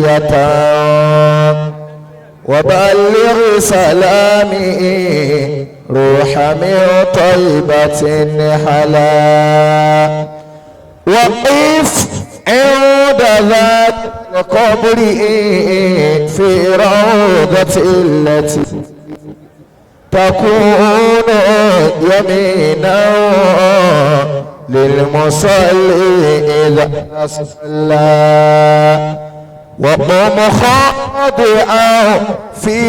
تحية وبلغ سلامي روح من طيبة حلا وقف عند ذات القبر في روضة التي تكون يمينا للمصلي إذا صلى وقم خاضعا في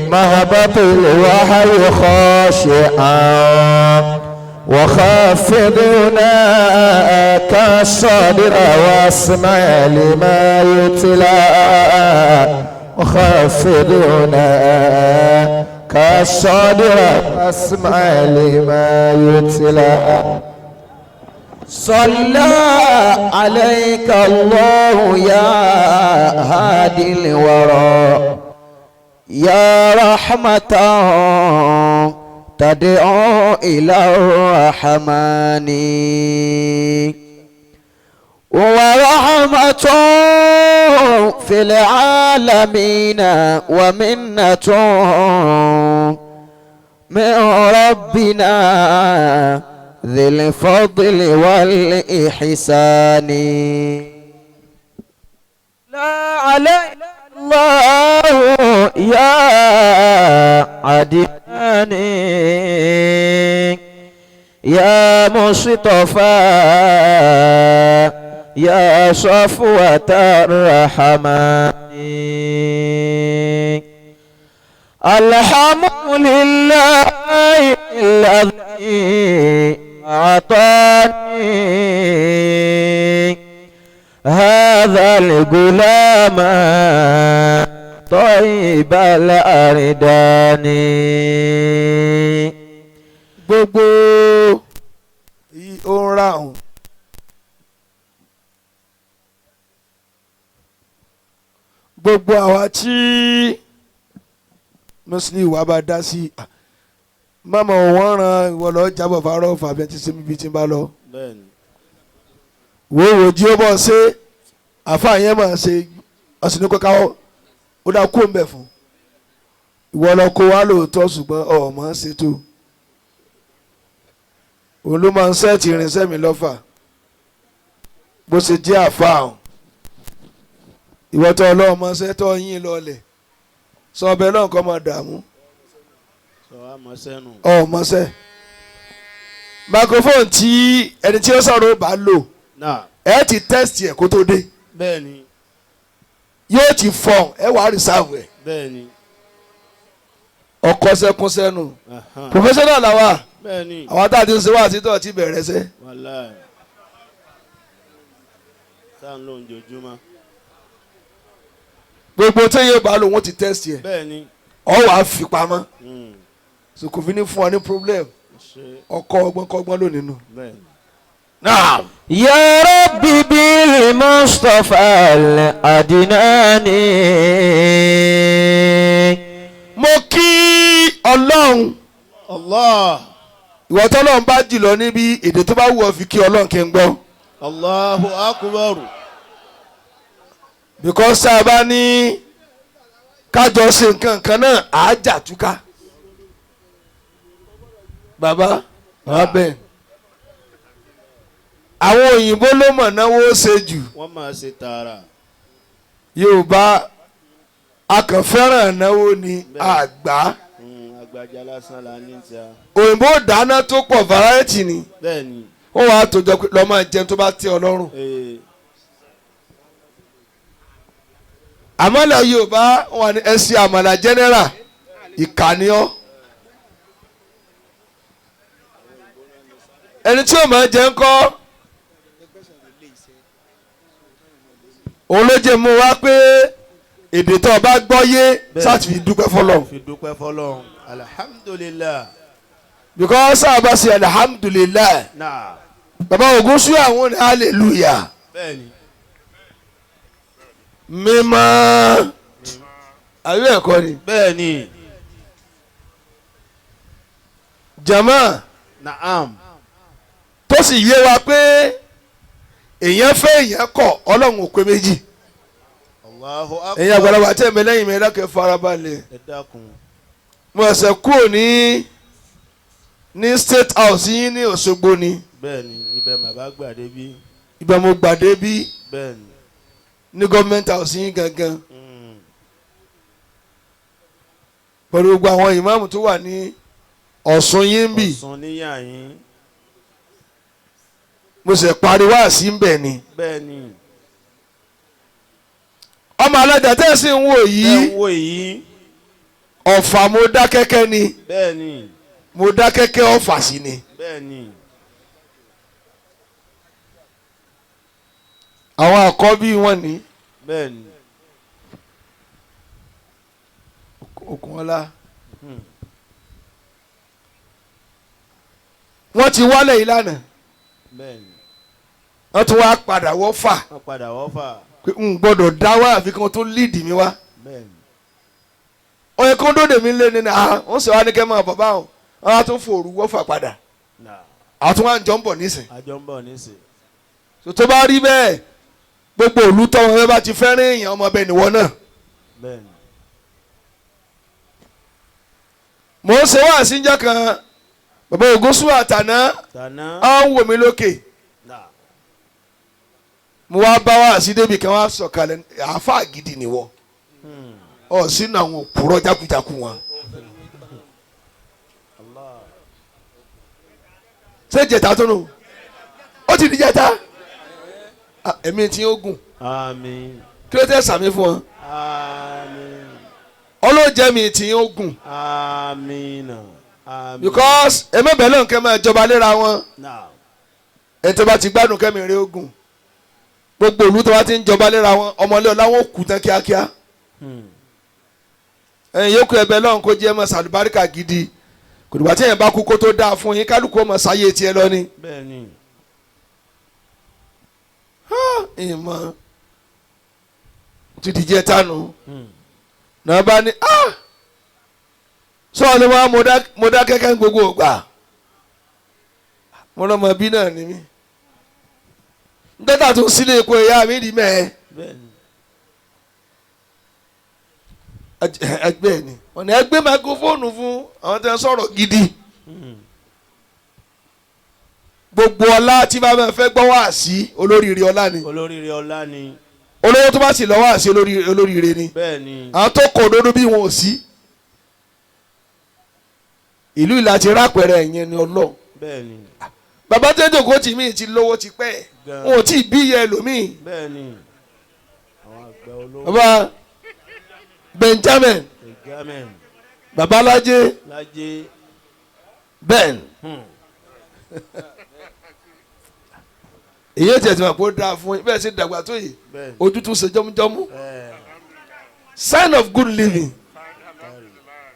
مهبط الوحي خاشعا وخفض هناك الصدر واسمع لما يتلى وخفض هناك الصدر واسمع لما يتلى. صلى عليك الله يا هادي الورى يا رحمة تدعو إلى الرحمن ورحمة في العالمين ومنة من ربنا ذي الفضل والإحسان. لا عليك الله يا عدناني يا مصطفى يا صفوة الرحمن. الحمد لله الذي أعطاني هذا الغلام طيب الأردان. Gbogbo ó ń ra òun gbogbo àwa tí Muslim wa bá dá sí mama wọn ran ìwọ lọ jábọ̀ fárọ̀ fàbí ẹtí sí ibi tí ń bá lọ. Wo wo jí ó bọ̀ ṣe àfa yẹn máa ṣe ọ̀sìn ní kọ́káwọ́ ó dá kó ń bẹ̀ fún ìwọ lọ kó wa lóòótọ́ ṣùgbọ́n ọ̀ mọ̀ ń ṣètò òun ló máa ń sẹ́ẹ̀tì irinṣẹ́ mi lọ́fà bó ṣe jẹ́ àfa ọ̀hún ìwọ tó ọlọ́run mọ̀ ṣe tó yín lọlẹ̀ sọ ọbẹ̀ náà kọ́ máa dààmú ọ̀ mọ̀ṣẹ́ microphone tí ẹni tí ó sọ̀rọ̀ bá lò ẹ ti test ẹ̀ kó tó dé yóò ti fọ̀n ẹ wàá reserve ẹ̀ ọkọ sẹ́kúnṣẹ́nu professional làwà àwọn tá a ti ń ṣe wá àti tó ti bẹ̀rẹ̀ ṣe. Gbogbo tí yóò bá lò wọ́n ti test ẹ̀ ọ wàá fi pamọ́ so kò fi ní fún ọ ní problem ọkọ ọgbọ́n kọ́gbọ́n lónìí nù. Naam. Ya Rabbi bil Mustafa al-Adnani. Mo kí Ọlọ́run. Allah. Ìwọ tọ́lọ́run bá jùlọ níbi èdè tó bá wù ọ́ fi kí Ọlọ́run kí n gbọ́. Allahu akbar. Because tá a bá ní kájọ ṣe nǹkan kan náà àá jà túká. Bàbá bàbá bẹ́ẹ̀ àwọn òyìnbó ló mọ̀ náwó ṣe jù. Wọ́n máa ṣe tààrà. Yorùbá a kàn fẹ́ràn náwó ni àgbà. Àgbàjá lásán la ní ti a. Òyìnbó dáná tó pọ̀ variety ni. Bẹ́ẹ̀ni. Ó wàá tó jọ pé lọ́ọ́ máa jẹun tó bá tẹ́ ọ lọ́rùn. Àmàlà Yorùbá wà ní ẹsẹ̀ àmàlà general ìkànnì ọ́. Ẹni tí ó máa jẹ ń kọ́ òun ló jẹ́ mú wá pé èdè tó o bá gbọ́ yé sáà fi dúpẹ́ fọlọ́run. Fi dúpẹ́ fọlọ́run alhamdulillah. Because sáà bá ṣe alhamdulillah. Bàbá Ògún sí àwọn ní hallelujah. Bẹ́ẹ̀ni. Mímọ́ àbí ẹ̀kọ́ ni. Bẹ́ẹ̀ni. Jama. Naam. Tó sì yé wa pé èèyàn fẹ́ èèyàn kọ̀ Ọlọ́run ò pé méjì. Allahu akbar. Ẹ̀yin àgbàlagbà tẹ̀ mí lẹ́yìn mi ẹ dákun ẹ farabalẹ̀. Ẹ dákun. Mo ẹsẹ̀ kúrò ní State House yín ní Òṣogbo ni. Bẹ́ẹ̀ni, ibẹ̀ bàbá gbà débí. Ibẹ̀ mo gbà débí. Bẹ́ẹ̀ni. Ní government house yín gangan. Pẹ̀lú gbogbo àwọn ìmáàmù tó wà ní Ọ̀ṣun yín bì. Ọ̀ṣun níyà yín. Mo sì parí wáàsí ń bẹ̀ ni. Bẹ́ẹ̀ni. Ọmọ alájà tẹ́ ẹ sì ń wò yìí. Ẹ ń wò yìí. Ọ̀fà mo dá kẹ́kẹ́ ni. Bẹ́ẹ̀ni. Mo dá kẹ́kẹ́ Ọ̀fà sí ni. Bẹ́ẹ̀ni. Àwọn àkọ́bí wọn ni. Bẹ́ẹ̀ni. Ògúnọlá. Wọ́n ti wálẹ̀ yìí lánàá. Bẹ́ẹ̀ni. Wọ́n tún wá padà wọ́ fà. Wọ́n padà wọ́ fà. N gbọ́dọ̀ dá wá àfi kan tó líìdì mi wá. Bẹ́ẹ̀ni. Ọyẹ kó dóde mi lé nínú àá wọ́n sì wá ní kẹ́ máa bọ̀ báwọn. Wọ́n á tún fòrú wọ́ fà padà. Àtún wá ń jọ ń bọ̀ nísìn. Àjọ ń bọ̀ nísìn. Tó bá rí bẹ́ẹ̀ gbogbo òlú tọ́wọ́n ẹ bá ti fẹ́ràn èèyàn ọmọ bẹ́ẹ̀ nìwọ náà. Bẹ́ẹ̀ni. Mò ń ṣe wá síjọ́ kan bàbá Ògúnṣù àtàná á ń wò mí lókè. Mo wá bá wá sí débi kan wá sọ̀kalẹ̀ àáfàá gidi nìwọ. Ọ̀ sínú àwọn òpùrọ̀ jákujáku wọn. Ṣé jẹta tó nù? Ó ti di jẹta. Ẹ̀mí tí ó gùn. Àmín. Kí ló tẹ́ sàmí fún wọn? Àmín. Ọlọ́jẹ́ mi tí ó gùn. Àmín. Àmín. Because ẹ̀mẹ́bẹ̀ẹ́ lóun kẹ́ máa jọba léra wọn. Ẹ̀ tó bá ti gbádùn kẹ́mi rí ogun. Gbogbo ìlú tó bá ti ń jọba léra wọn ọmọlé ọlá wọn kú tán kíákíá. Ẹ̀yin yòókù ẹ̀bẹ̀ lọ́hùn kó jẹ́ mọ́ sàlùbáríkà gidi. Kò dìgbà tí èèyàn bá kú kó tó dáa fún yín kálukú ọmọ sáyé tiẹ̀ lọ ni. Bẹ́ẹ̀ni. Ìmọ̀ ti dìjẹ́ tánu. Náà bá ní sọ́ọ̀ ni wọ́n mo dá kẹ́kẹ́ gbogbo ògbà. Mo lọ́mọ bí náà ni mí. Dọ́tà tó sílé epo ìyá mi rí mẹ́ẹ̀. Ẹgbẹ́ ni wọ́n ní ẹgbẹ́ máikrófóònù fún àwọn tí wọ́n sọ̀rọ̀ gidi. Gbogbo ọlá tí bá máa fẹ́ gbọ́ wá sí olóríire ọlá ni. Olóríire ọlá ni. Olówó tó bá sì lọ wá sí olóríire ni. Bẹ́ẹ̀ni. Àwọn tó kọ̀ òdodo bí wọn ò sí. Ìlú ìlà ti rápẹ̀rẹ̀ ẹ̀yẹn ni Ọlọ́run. Bẹ́ẹ̀ni. Bàbá tẹ́jọ́ kó tì mí ti lówó ti pẹ́ wọn ò tí ì bí iye ẹlòmíì. Bẹ́ẹ̀ni. Àwọn àgbà olówó. Bàbá Benjamin. Benjamin. Bàbá Lájé. Lájé. Ben. Èyí ò tiẹ̀ ti mọ̀ pé ó dáa fún yín bẹ́ẹ̀ ṣe dàgbà tó yìí ojú tún ṣe jọ́mújọ́mú. Sign of good living.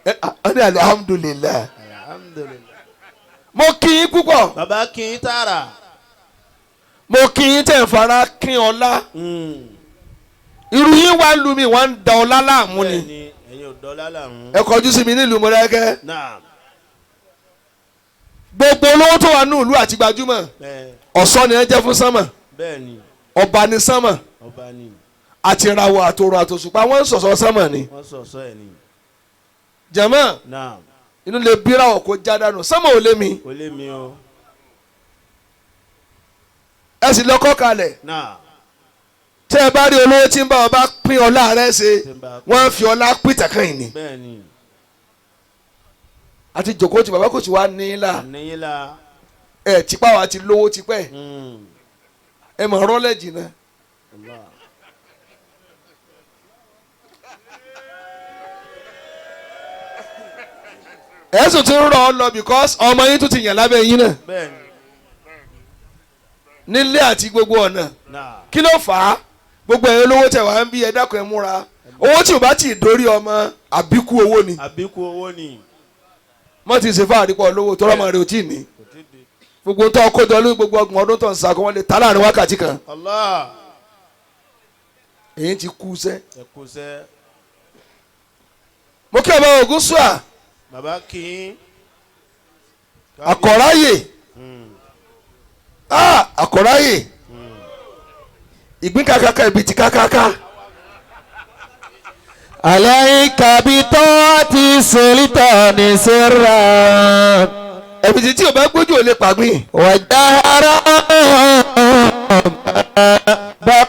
Ẹ ní alhamdulillah. Mo kí yín púpọ̀. Bàbá kí yín tààrà. Mo kí yín tẹ̀ fara kín ọlá. Irú yín wá lu mi wọ́n ń da ọlá láàmú ni. Bẹ́ẹ̀ni, ẹ̀yin ò dọ́lá láàmú. Ẹ kọjú sí mi nílùú Mọdákẹ́kẹ́. Naam. Gbogbo olówó tó wà ní ìlú àti gbajúmọ̀. Ọ̀ṣọ́ ni ẹ jẹ́ fún sánmà. Bẹ́ẹ̀ni. Ọba ni sánmà. Ọba ni. Àti ìràwọ̀ àtòrò àtòṣùpá wọ́n ń sọ̀sọ̀ sánmà ni. Wọ́n sọ̀sọ̀ ẹ̀ ni. Jàmá. Naam. Inú lè bíra ọ̀ kó já dànù sánmà ò lé mi. Kò lé mi o. Ẹ sì lọ́kọ́ kalẹ̀. Naam. Tẹ́ ẹ bá rí olówó tí ń bá ọba pín ọlá rẹ̀ ṣe wọ́n fi ọlá pín tàkàn yìí ni. Bẹ́ẹ̀ni. Àti jòkó tí bàbá kò tí wá ní la. Ní la. Ẹ tipa wa ti lówó tipẹ́. Ẹ mọ̀ rọ́lẹ̀ jìnnà. Ẹ sì tún rọ̀ ọ́ lọ because ọmọ yín tún ti yàn lábẹ́ yín náà. Bẹ́ẹ̀ni. Nílé àti gbogbo ọ̀nà. Kí ló fà á? Gbogbo ẹ̀yin olówó tẹ̀ wá ń bí ẹ dákun ẹ múra. Owó tí o bá ti dórí ọmọ àbíkú owó ni. Àbíkú owó ni. Mọ́ ti ṣe fáàrí pọ̀ lówó tó rọ́mọ rẹ̀ ò tí ì ní. Gbogbo tó kójọ lórí gbogbo ọgbọ̀n ọdún tó ń sàkó wọn lè ta láàrin wákàtí kan. Allah. Èyí ti kú sẹ́. Ẹ kú sẹ́. Mo kí ọba Ògúnṣùà. Bàbá kì í. Àkọ̀ráyè. Àkọ̀ráyè. Ìgbín kakaka ìbìtì kakaka. عليك بطاعة السلطان سرا Ẹ̀bìtì tí o bá gbójú ò lè pàgbìn. وجهرا ما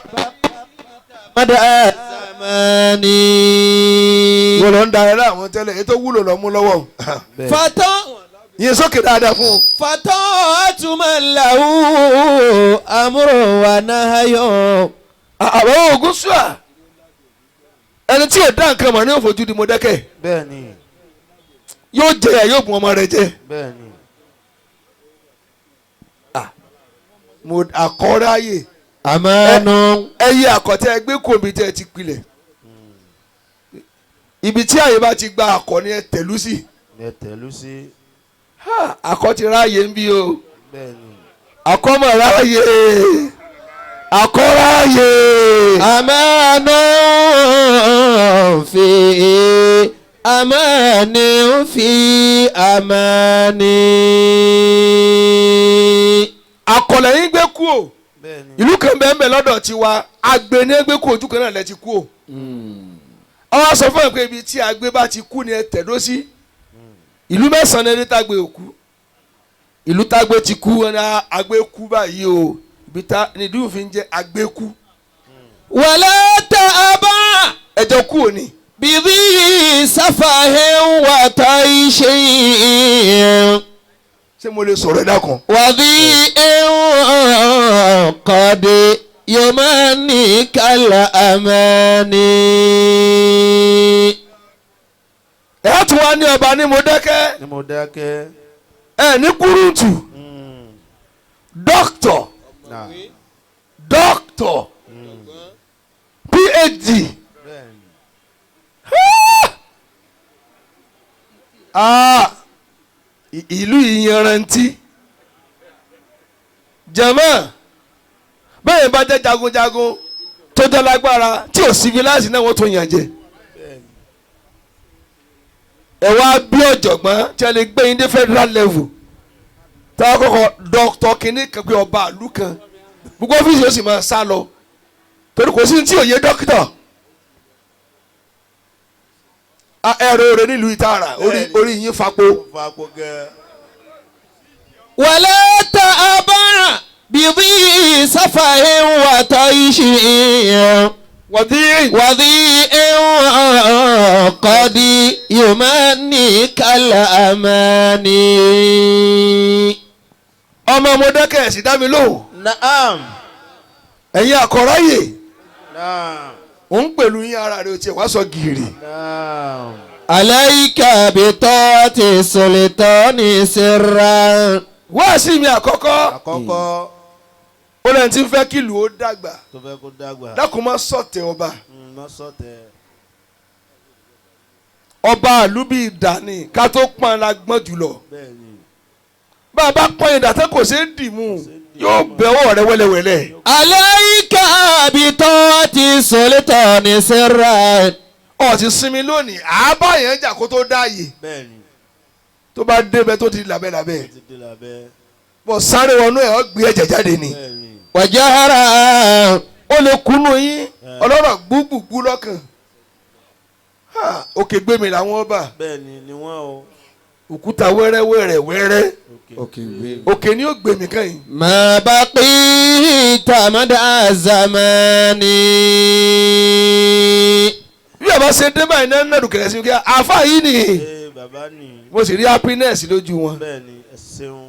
مدى الزمان Wọ́n lọ ń da ẹ̀rọ àwọn tẹ́lẹ̀ èyí tó wúlò lọ mú lọ́wọ́. فتى Yín sókè dáadáa fún un. فطاعة من له أمر ونهي Àwọn oògùn sùà. Ẹni tí yóò dá nǹkan mọ̀ ní òfojú di Mọdákẹ́. Bẹ́ẹ̀ni. Yóò jẹ ẹ̀ yóò bùn ọmọ rẹ̀ jẹ. Bẹ́ẹ̀ni. Mo àkọ́ráyè. أمان Ẹyẹ àkọ́tẹ́ ẹgbẹ́ kò mi tẹ́ ẹ ti pilẹ̀. Ibi tí àyè bá ti gba àkọ́ ni ẹ tẹ̀lú sí. Ẹ tẹ̀lú sí. Ha, Àkọ́ ti ráàyè ń bí o. Bẹ́ẹ̀ni. Àkọ́mọ̀ ráàyè. Àkọ́ ráàyè. أمان في أمان في أمان Àkọlẹ̀ yín gbé kú o. Bẹ́ẹ̀ni. Ìlú kan bẹ́ẹ̀ bẹ́ẹ̀ lọ́dọ̀ tiwa agbe ní gbé kú ojú kan náà lẹ ti kú o. Àwọn sọ fún ẹ pé ibi tí agbe bá ti kú ni ẹ tẹ̀dó sí. Ìlú mẹ́sàn-án ẹni tágbe òkú. Ìlú tágbe ti kú ẹni agbe kú báyìí o. Ibi tá ní ìlú fi ń jẹ́ agbe kú. ولا تأبى Ẹjọ́ kú òní. بذي سفه وطيش Ṣé mo lè sọ̀rọ̀ ẹ̀dá kan? وذي قد يمنيك الأماني Ẹ tún wá ní ọba ní Mọdákẹ́. Ní Mọdákẹ́. Ẹ ní kúrúǹtù. Dókítọ̀. Náà. Dókítọ̀. PhD. Bẹ́ẹ̀ni. Ah, ìlú yìí yanrantí jẹ̀mọ́ bẹ́ẹ̀ bá jẹ́ jagunjagun tó jẹ́ lágbára tí ò civilize náà wọ́n tó yàn jẹ ẹ wá bí ọ̀jọ̀gbọ́n tí a lè gbé yín dé federal level táwọn kọ́kọ́ dọ́kítọ̀ kínní kan pé ọba àlú kan gbogbo ọ́fíìsì yóò sì máa sá lọ torí kò sí ní tí ò yé dókítà ẹ̀rọ rẹ nílùú ìtara orí yín fapò. Fapò gẹ́. ولا تأبى بذي سفه وطيش wọ́dí وذي قد يمنيك الأماني ọmọ Mọdákẹ́ sì dá mi lóhùn Naam. ẹ̀yin àkọ́ráyè Naam. òun pẹ̀lú yín ara rẹ̀ ò tiẹ̀ wá sọ gìrì. Naam. عليك بطاعة السلطان سرا wáàsí mi àkọ́kọ́ Àkọ́kọ́ ó lẹ́ni tí ń fẹ́ kí ìlú ó dàgbà tó fẹ́ kó dàgbà. dákun má sọ̀tẹ̀ ọba Má sọ̀tẹ̀. ọba ìlú bíi ìdání ká tó pọ́n la gbọ́n jùlọ Bẹ́ẹ̀ni. bá a bá pọ́n ìdá tán kò ṣeé dì mú yóò bẹ̀wọ̀ rẹ wẹ́lẹ́wẹ́lẹ́. عليك بطاعة السلطان سرا ó ti sinmi lónìí àábá yẹn jà kó tó dáàyè Bẹ́ẹ̀ni. tó bá débẹ̀ tó ti làbẹ́làbẹ́ Ó ti dé lábẹ́. bọ̀ sáré wọnú ẹ̀ ọ́ gbé ẹ̀jẹ̀ jáde ni. Bẹ́ẹ̀ni. وجهرا ó lè kúnú yín ọlọ́rọ̀ gbúgbùgbú lọ́kàn Ha, òkè gbé mi làwọn ọba Bẹ́ẹ̀ni ni wọ́n o. òkúta wẹ́rẹ́wẹ́rẹ́ wẹ́rẹ́ Òkè. òkè ni ó gbé mi kàn yín. ما بقيت مدى الزمان bí bàbá ṣe dé báyìí náà nàdù kẹrẹ sí mi kí àáfà yìí ni Ee bàbá ni. mo sì rí happiness lójú wọn Bẹ́ẹ̀ni ẹ ṣeun.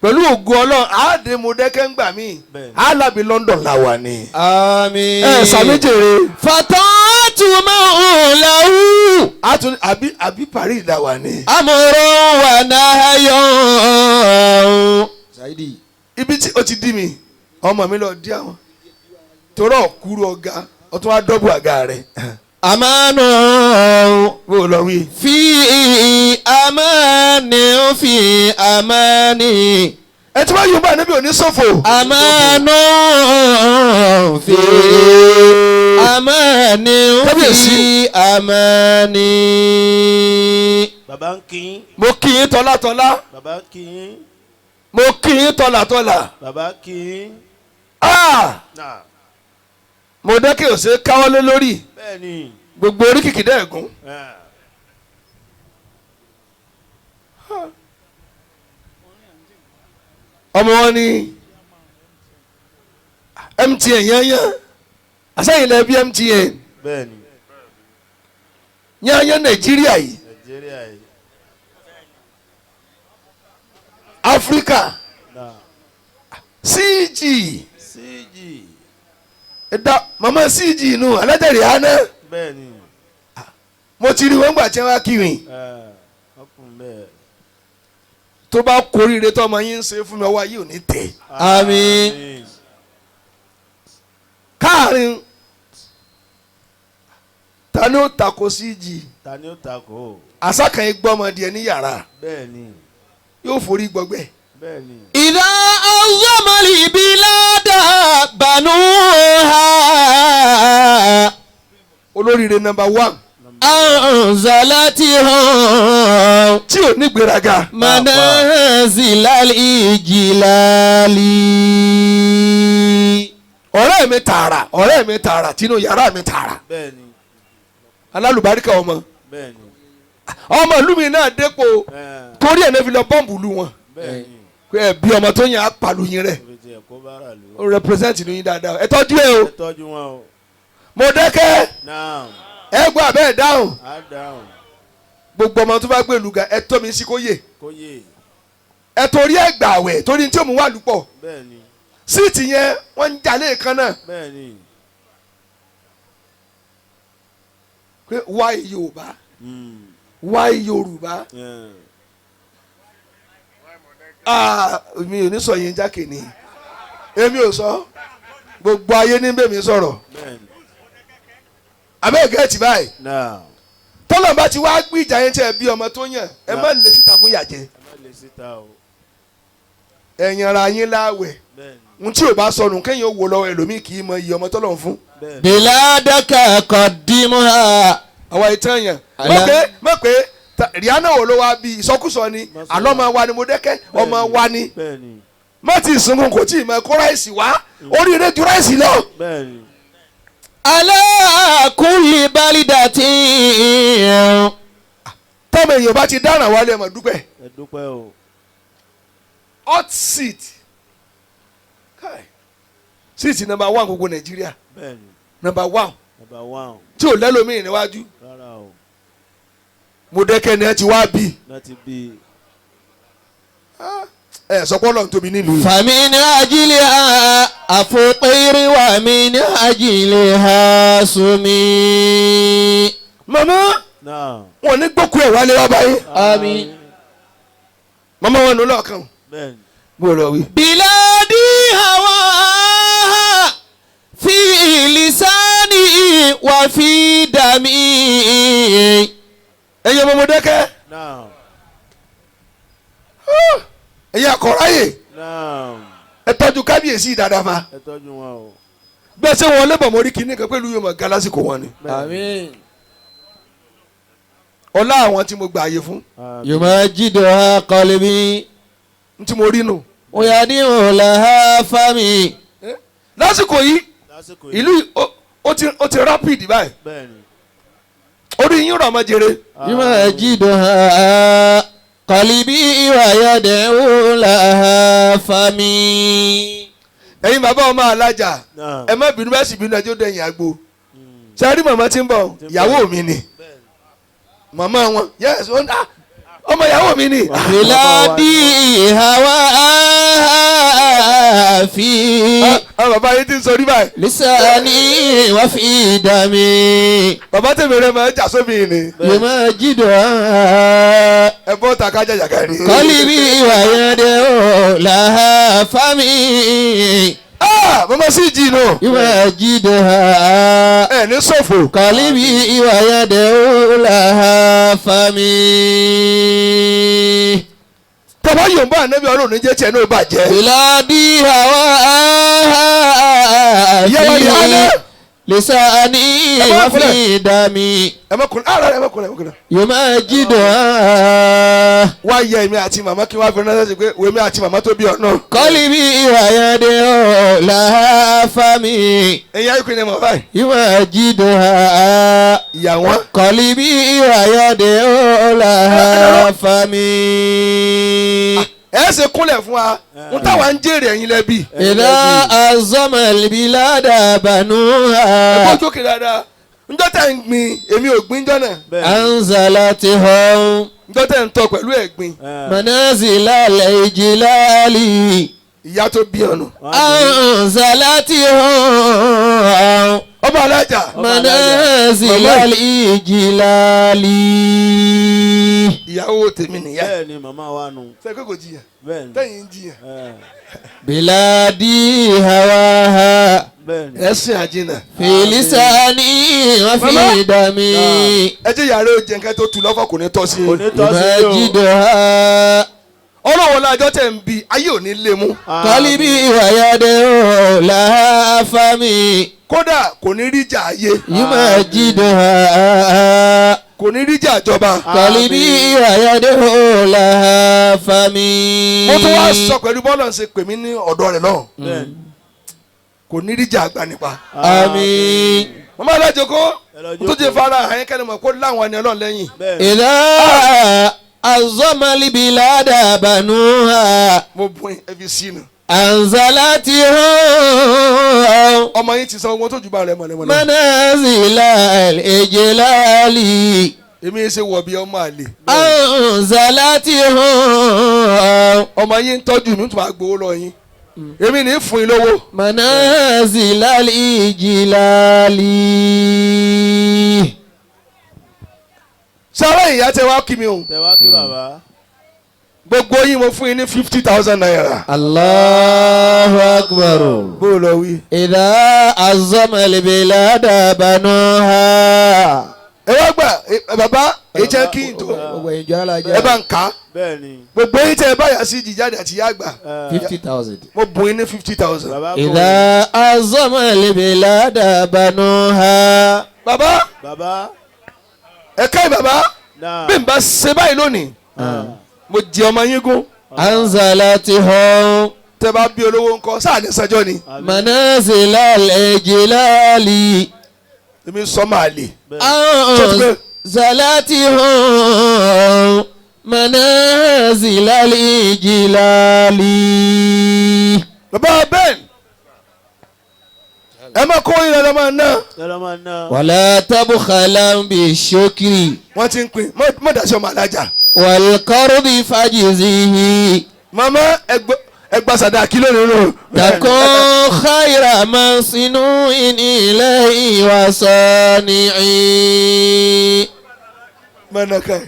pẹ̀lú ògo Ọlọ́run àádé mo dẹ́kẹ́ ń gbà mí Bẹ́ẹ̀ni. alábi London la wà ní. آمين ẹ sàmì jèrè فطاعة من له àtún àbí àbí Paris la wà ní. أمر ونهي ibi tí o ti dí mi ọmọ mi lọ dí àwọn torọ kúrú ọ̀gá ọtún wá dọ́bù àga rẹ̀ أمان bó o lọ wí. في أمان في أمان ẹ tí wọ́n yóò bá níbi òní ṣòfò. أمان في أمان Kábíyèsí. في أمان Bàbá ń kí yín. mo kí yín tọ́látọ́lá Bàbá ń kí yín. mo kí yín tọ́látọ́lá. Bàbá kí yín. Ah! Náà. mo dẹ́kẹ̀ ò ṣe káwọ́lé lórí Bẹ́ẹ̀ni. Gbogbo orí kìkì dẹ́ẹ̀gún. Ọmọ wọn ni MTN yányán àsẹ́yìn lẹ bí MTN Bẹ́ẹ̀ni. yányán Nàìjíríà yìí. Nàìjíríà yìí. Áfíríkà. Náà. CG. CG. Ẹ̀dá màmá CG nù alájẹrìí àná. Bẹ́ẹ̀ni. Mo ti rí wọn gbà tí wọn wá kiri. Ọkùnrin bẹ́ẹ̀. Tó bá koríire tó ọmọ yín ń ṣe fún mi ọwọ́ ayé ò ní tẹ̀. Àmín. Káàrin ta ni ó tako CG? Ta ni ó takò? Àsákàn yìí gbọ́ ọmọdé ní yàrá. Bẹ́ẹ̀ni. Yóò forí gbọgbẹ́. Bẹ́ẹ̀ni. إذا عظم البلاد بنوها Olóríire number 1. أنزلتهم Tí ò ní gbéraga. منازل الإجلال. Ọ̀rẹ́ mi tààrà ọ̀rẹ́ mi tààrà tinú yàrá mi tààrà. Bẹ́ẹ̀ni. Alálùbáríkà ọmọ. Bẹ́ẹ̀ni. Ọmọ ìlú mi náà dépò torí ẹ̀ náà fi lọ bọ́ǹbù lu wọn. Bẹ́ẹ̀ni. Pé ẹ bí ọmọ tó yàn á pàlù yín rẹ̀. Òfin tiẹ̀ kó bára lù. Ó represent ìlú yín dáadáa. Ẹ tọ́jú ẹ o. Ẹ tọ́jú wọn o. Mo dẹ́kẹ́. Náà. Ẹ gbọ́ abẹ́ ẹ̀ dáhùn. Á dáhùn. Gbogbo ọmọ tó bá gbé lu ga ẹ tọ́ mi sí kó yè. Kó yè. Ẹ torí ẹ gbàwẹ̀ torí tí òun wà lùpọ̀. Bẹ́ẹ̀ni. Síìtì yẹn wọ́n ń jalè kan náà. Bẹ́ẹ̀ni. Pé why Yorùbá? Why Yorùbá? Ah, mi ò ní sọ yẹn jákè ni. Èmi ò sọ. Gbogbo ayé ní bẹ́ẹ̀ mi sọ̀rọ̀. Bẹ́ẹ̀ni. Abẹ́ gẹ̀ẹ́tì báyìí. Náà. Tọ́lọ̀ bá ti wá gbé ìjà yẹn tí ẹ bí ọmọ tó yàn ẹ má lè síta fún ìyàjẹ́. Ẹ má lè síta o. Ẹ̀yàn ara yín láwẹ̀. Bẹ́ẹ̀ni. Ohun tí ò bá sọnù kéèyàn ó wò lọ́wọ́ ẹlòmíì kì í mọ iye ọmọ tọ́lọ̀ ń fún. Bẹ́ẹ̀ni. بلادك قدمها. Àwa ìtàn yẹn. Mọ̀ pé Rihanna wo ló wá bí ìsọkúsọ ni àlọ́ ọmọ wa ni mo dẹ́kẹ́ ọmọ wa ni. Bẹ́ẹ̀ni. Má ti sunkún kò tí ì mọ kó ráìsì wá oríire ju ráìsì lọ. Bẹ́ẹ̀ni. على كل بلدة. Tọ́mọ èèyàn bá ti dáràn wálé ẹ̀ mọ̀ dúpẹ́. Ẹ dúpẹ́ o. Hot seat. Kai. Seat number 1 gbogbo Nàìjíríà. Bẹ́ẹ̀ni. Number 1. Number 1. Tí ò lẹ́lòmíì níwájú. Rárá o. Mo dẹ́kẹ́ ni ẹ ti wá bí. Láti bí. Ẹ sọ pé Ọlọ́run tóbi nílùú. فمن أجلها أفطر ومن أجلها صمي. Màmá Náà. wọn ní gbókù ẹ̀ wálé wá báyìí. Àmín. Màmá wọn nù lọ́ọ̀kan. Bẹ́ẹ̀ni. Bó lọ wí. بلادي هواها في لساني وفي دمي. Ẹ̀yin ọmọ mo dẹ́kẹ́. Náà. Ẹ̀yin akọ̀ráyè. Náà. Ẹ tọ́jú kábíyèsí dáadáa fa. Ẹ tọ́jú wọn o. Bẹ́ẹ̀ sẹ́ wọn lébọ̀ mọ́rí kínní kan pẹ̀lú yóò mọ̀ ga lásìkò wọn ni. Àmín. Ọlá àwọn tí mo gbà àyè fún. يمجدها قلبي N tí mo rí nù. ويدعو لها فمي. Lásìkò yìí Lásìkò yìí. ìlú ó ti rapid báyìí. Bẹ́ẹ̀ni. Orí yín rọ̀ ọmọ jèrè. يمجدها قلبي ويدعو لها فمي. Ẹ̀yin bàbá ọmọ alájà. Náà. Ẹ má bínú bá sì bínú ẹjọ́ dẹ̀yìn àgbo. Ṣé rí màmá tí ń bọ̀? Ìyàwó mi ni. Màmá wọn. Yes, ọmọ ìyàwó mi ni. بلادي هواها في Àwọn bàbá yìí ti ń sọ rí báyìí. لساني وفي دمي. Bàbá tèmi rẹ máa ń jà sómi ni. يمجدها Ẹ bọ́ ta kájà jàkàrí. قلبي ويدعو لها فمي. Ah, màmá sì jì nù. يمجدها Ẹ ní ṣòfò. قلبي ويدعو لها فمي. Tọ́ba yòǹbá ànábì ọlọ́run ní jẹ́ tiẹ̀ náà bàjẹ́. بلادي هواها Ìyá wa Rihanna. في لساني وفي دمي ẹ má kúnlẹ̀ ara ẹ má kúnlẹ̀ ẹ má kúnlẹ̀. يمجدها wá yẹ èmi àti màmá kí wọ́n fi ránṣẹ́ sí pé èmi àti màmá tó bí ọ̀nà. قلبي ويدعو لها فمي ẹ̀yin ayé kìíní mọ̀ báyìí. يمجدها ìyá wọn. قلبي ويدعو لها فمي ẹ ṣe kúnlẹ̀ fún wa n táwa ń jèrè ẹ̀yin lẹ́bi. إذا أعظم البلاد ẹ بنوها bó jókè dáadáa njọ́ tẹ̀ ń gbin èmi ò gbin jọ́ náà أنزلتهم njọ́ tẹ̀ ń tọ́ pẹ̀lú ẹ̀gbin منازل الإجلال ìyá tó bí ọ̀nà. أنزلتهم ọba alájà منازل الإجلال ìyàwó tèmi nìyá. Bẹ́ẹ̀ ni màmá wa nù. ṣe pé kò jiyàn Bẹ́ẹ̀ ni. tẹ̀yìn ń jiyàn. بلادي هواها Bẹ́ẹ̀ ni. ẹ̀sìn àjìnà. في لساني وفي دمي ẹ jẹ́ yàrá ó jẹ nǹkan tó tu lọ́fọ̀ kò ní tọ́ sí Kò i. ní tọ́ sí yìí o. يمجدها ọlọ́wọ́ lájọ́ tẹ̀ ń bi ayé ò ní lé mú. قلبي ويدعو لها فمي kódà kò ní ríjà ayé يمجدها kò ní ríjà ìjọba. قلبي ويدعو لها فمي mo tún wá sọ pẹ̀lú bọ́ọ̀lù ṣe pè mí ní ọ̀dọ́ rẹ̀ lọ́hùn Bẹ́ẹ̀ ni. kò ní ríjà àgbà nípa. آمين màmá alájoko Ẹ lọ jókòó. tó ti fara àyín kẹ́ni mọ̀ kó láwọn ẹni ọlọ́run lẹ́yìn. Bẹ́ẹ̀ ni. إذا عظم البلاد بنوها mo bùn ẹ fi sínú. أنزلتهم ọmọ yín ti san owó tó ju bá rẹ mọ̀lẹ́mọ̀lẹ́. منازل الإجلال èmi ṣe wọ̀ bí ọmọ àlè. أنزلتهم ọmọ yín ń tọ́jú mi tó máa gbowó lọ yín. èmi ní fún yín lówó. منازل الإجلال sára ìyá tẹ wá kí mi o. Tẹ wá kí bàbá. gbogbo yín mo fún yín ní 50,000 naira. الله أكبر bó o lọ wí. إذا عظم البلاد بنوها ẹ wá gbà ẹ, bàbá èyí jẹ́ kí n tó ẹ bá ń kà á Bẹ́ẹ̀ ni. gbogbo yín tẹ ẹ báyà sí jìjáde àti ìyá àgbà 50,000. mo bùn yín ní 50,000. Bàbá kò. إذا عظم البلاد بنوها bàbá Bàbá. ẹ ká bàbá Náà. bí n bá ṣe báyìí lónìí mo jẹ ọmọ yín gún أنزلتهم tẹ bá bí olówó ńkọ́ sáà ní sanjọ́ ni منازل الإجلال èmi sọ máa lè. أنزلتهم منازل الإجلال bàbá Ben ẹ má kó yín lọ́dọ̀ máa ná Lọ́dọ̀ máa ná. ولا تبخلا بالشكر wọ́n ti ń pín mọ́ dàsí ọmọ alájà. والقرض فاجزه màmá ẹ gba sàdáàkì lónìí nù. تكن خير من صنوع إليه وصانعي mọ̀nàkà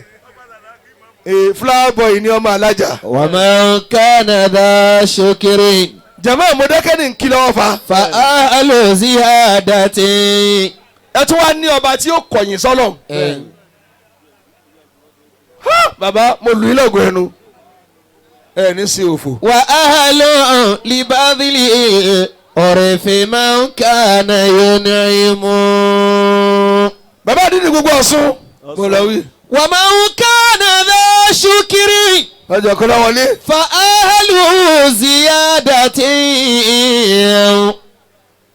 ẹ̀ flower boy ni ọmọ alájà. ومن كان ذا شكر jama mọ̀dẹ́kẹ́ ní nkí lọ́wọ́ fa. فأهل زيادة ẹ tún wá ní ọba tí yóò kọ̀yìn sọ́lọ̀. Ha! bàbá mo lù í lọ́gọ̀ ẹnu ẹ ní sí òfò. وأهل لبذل عرف من كان ينعم bàbá àdínní gbogbo Ọ̀ṣun mo lọ wí. ومن كان ذا شكر ọjọ́ kọ́lá wọlé. فأهل زيادة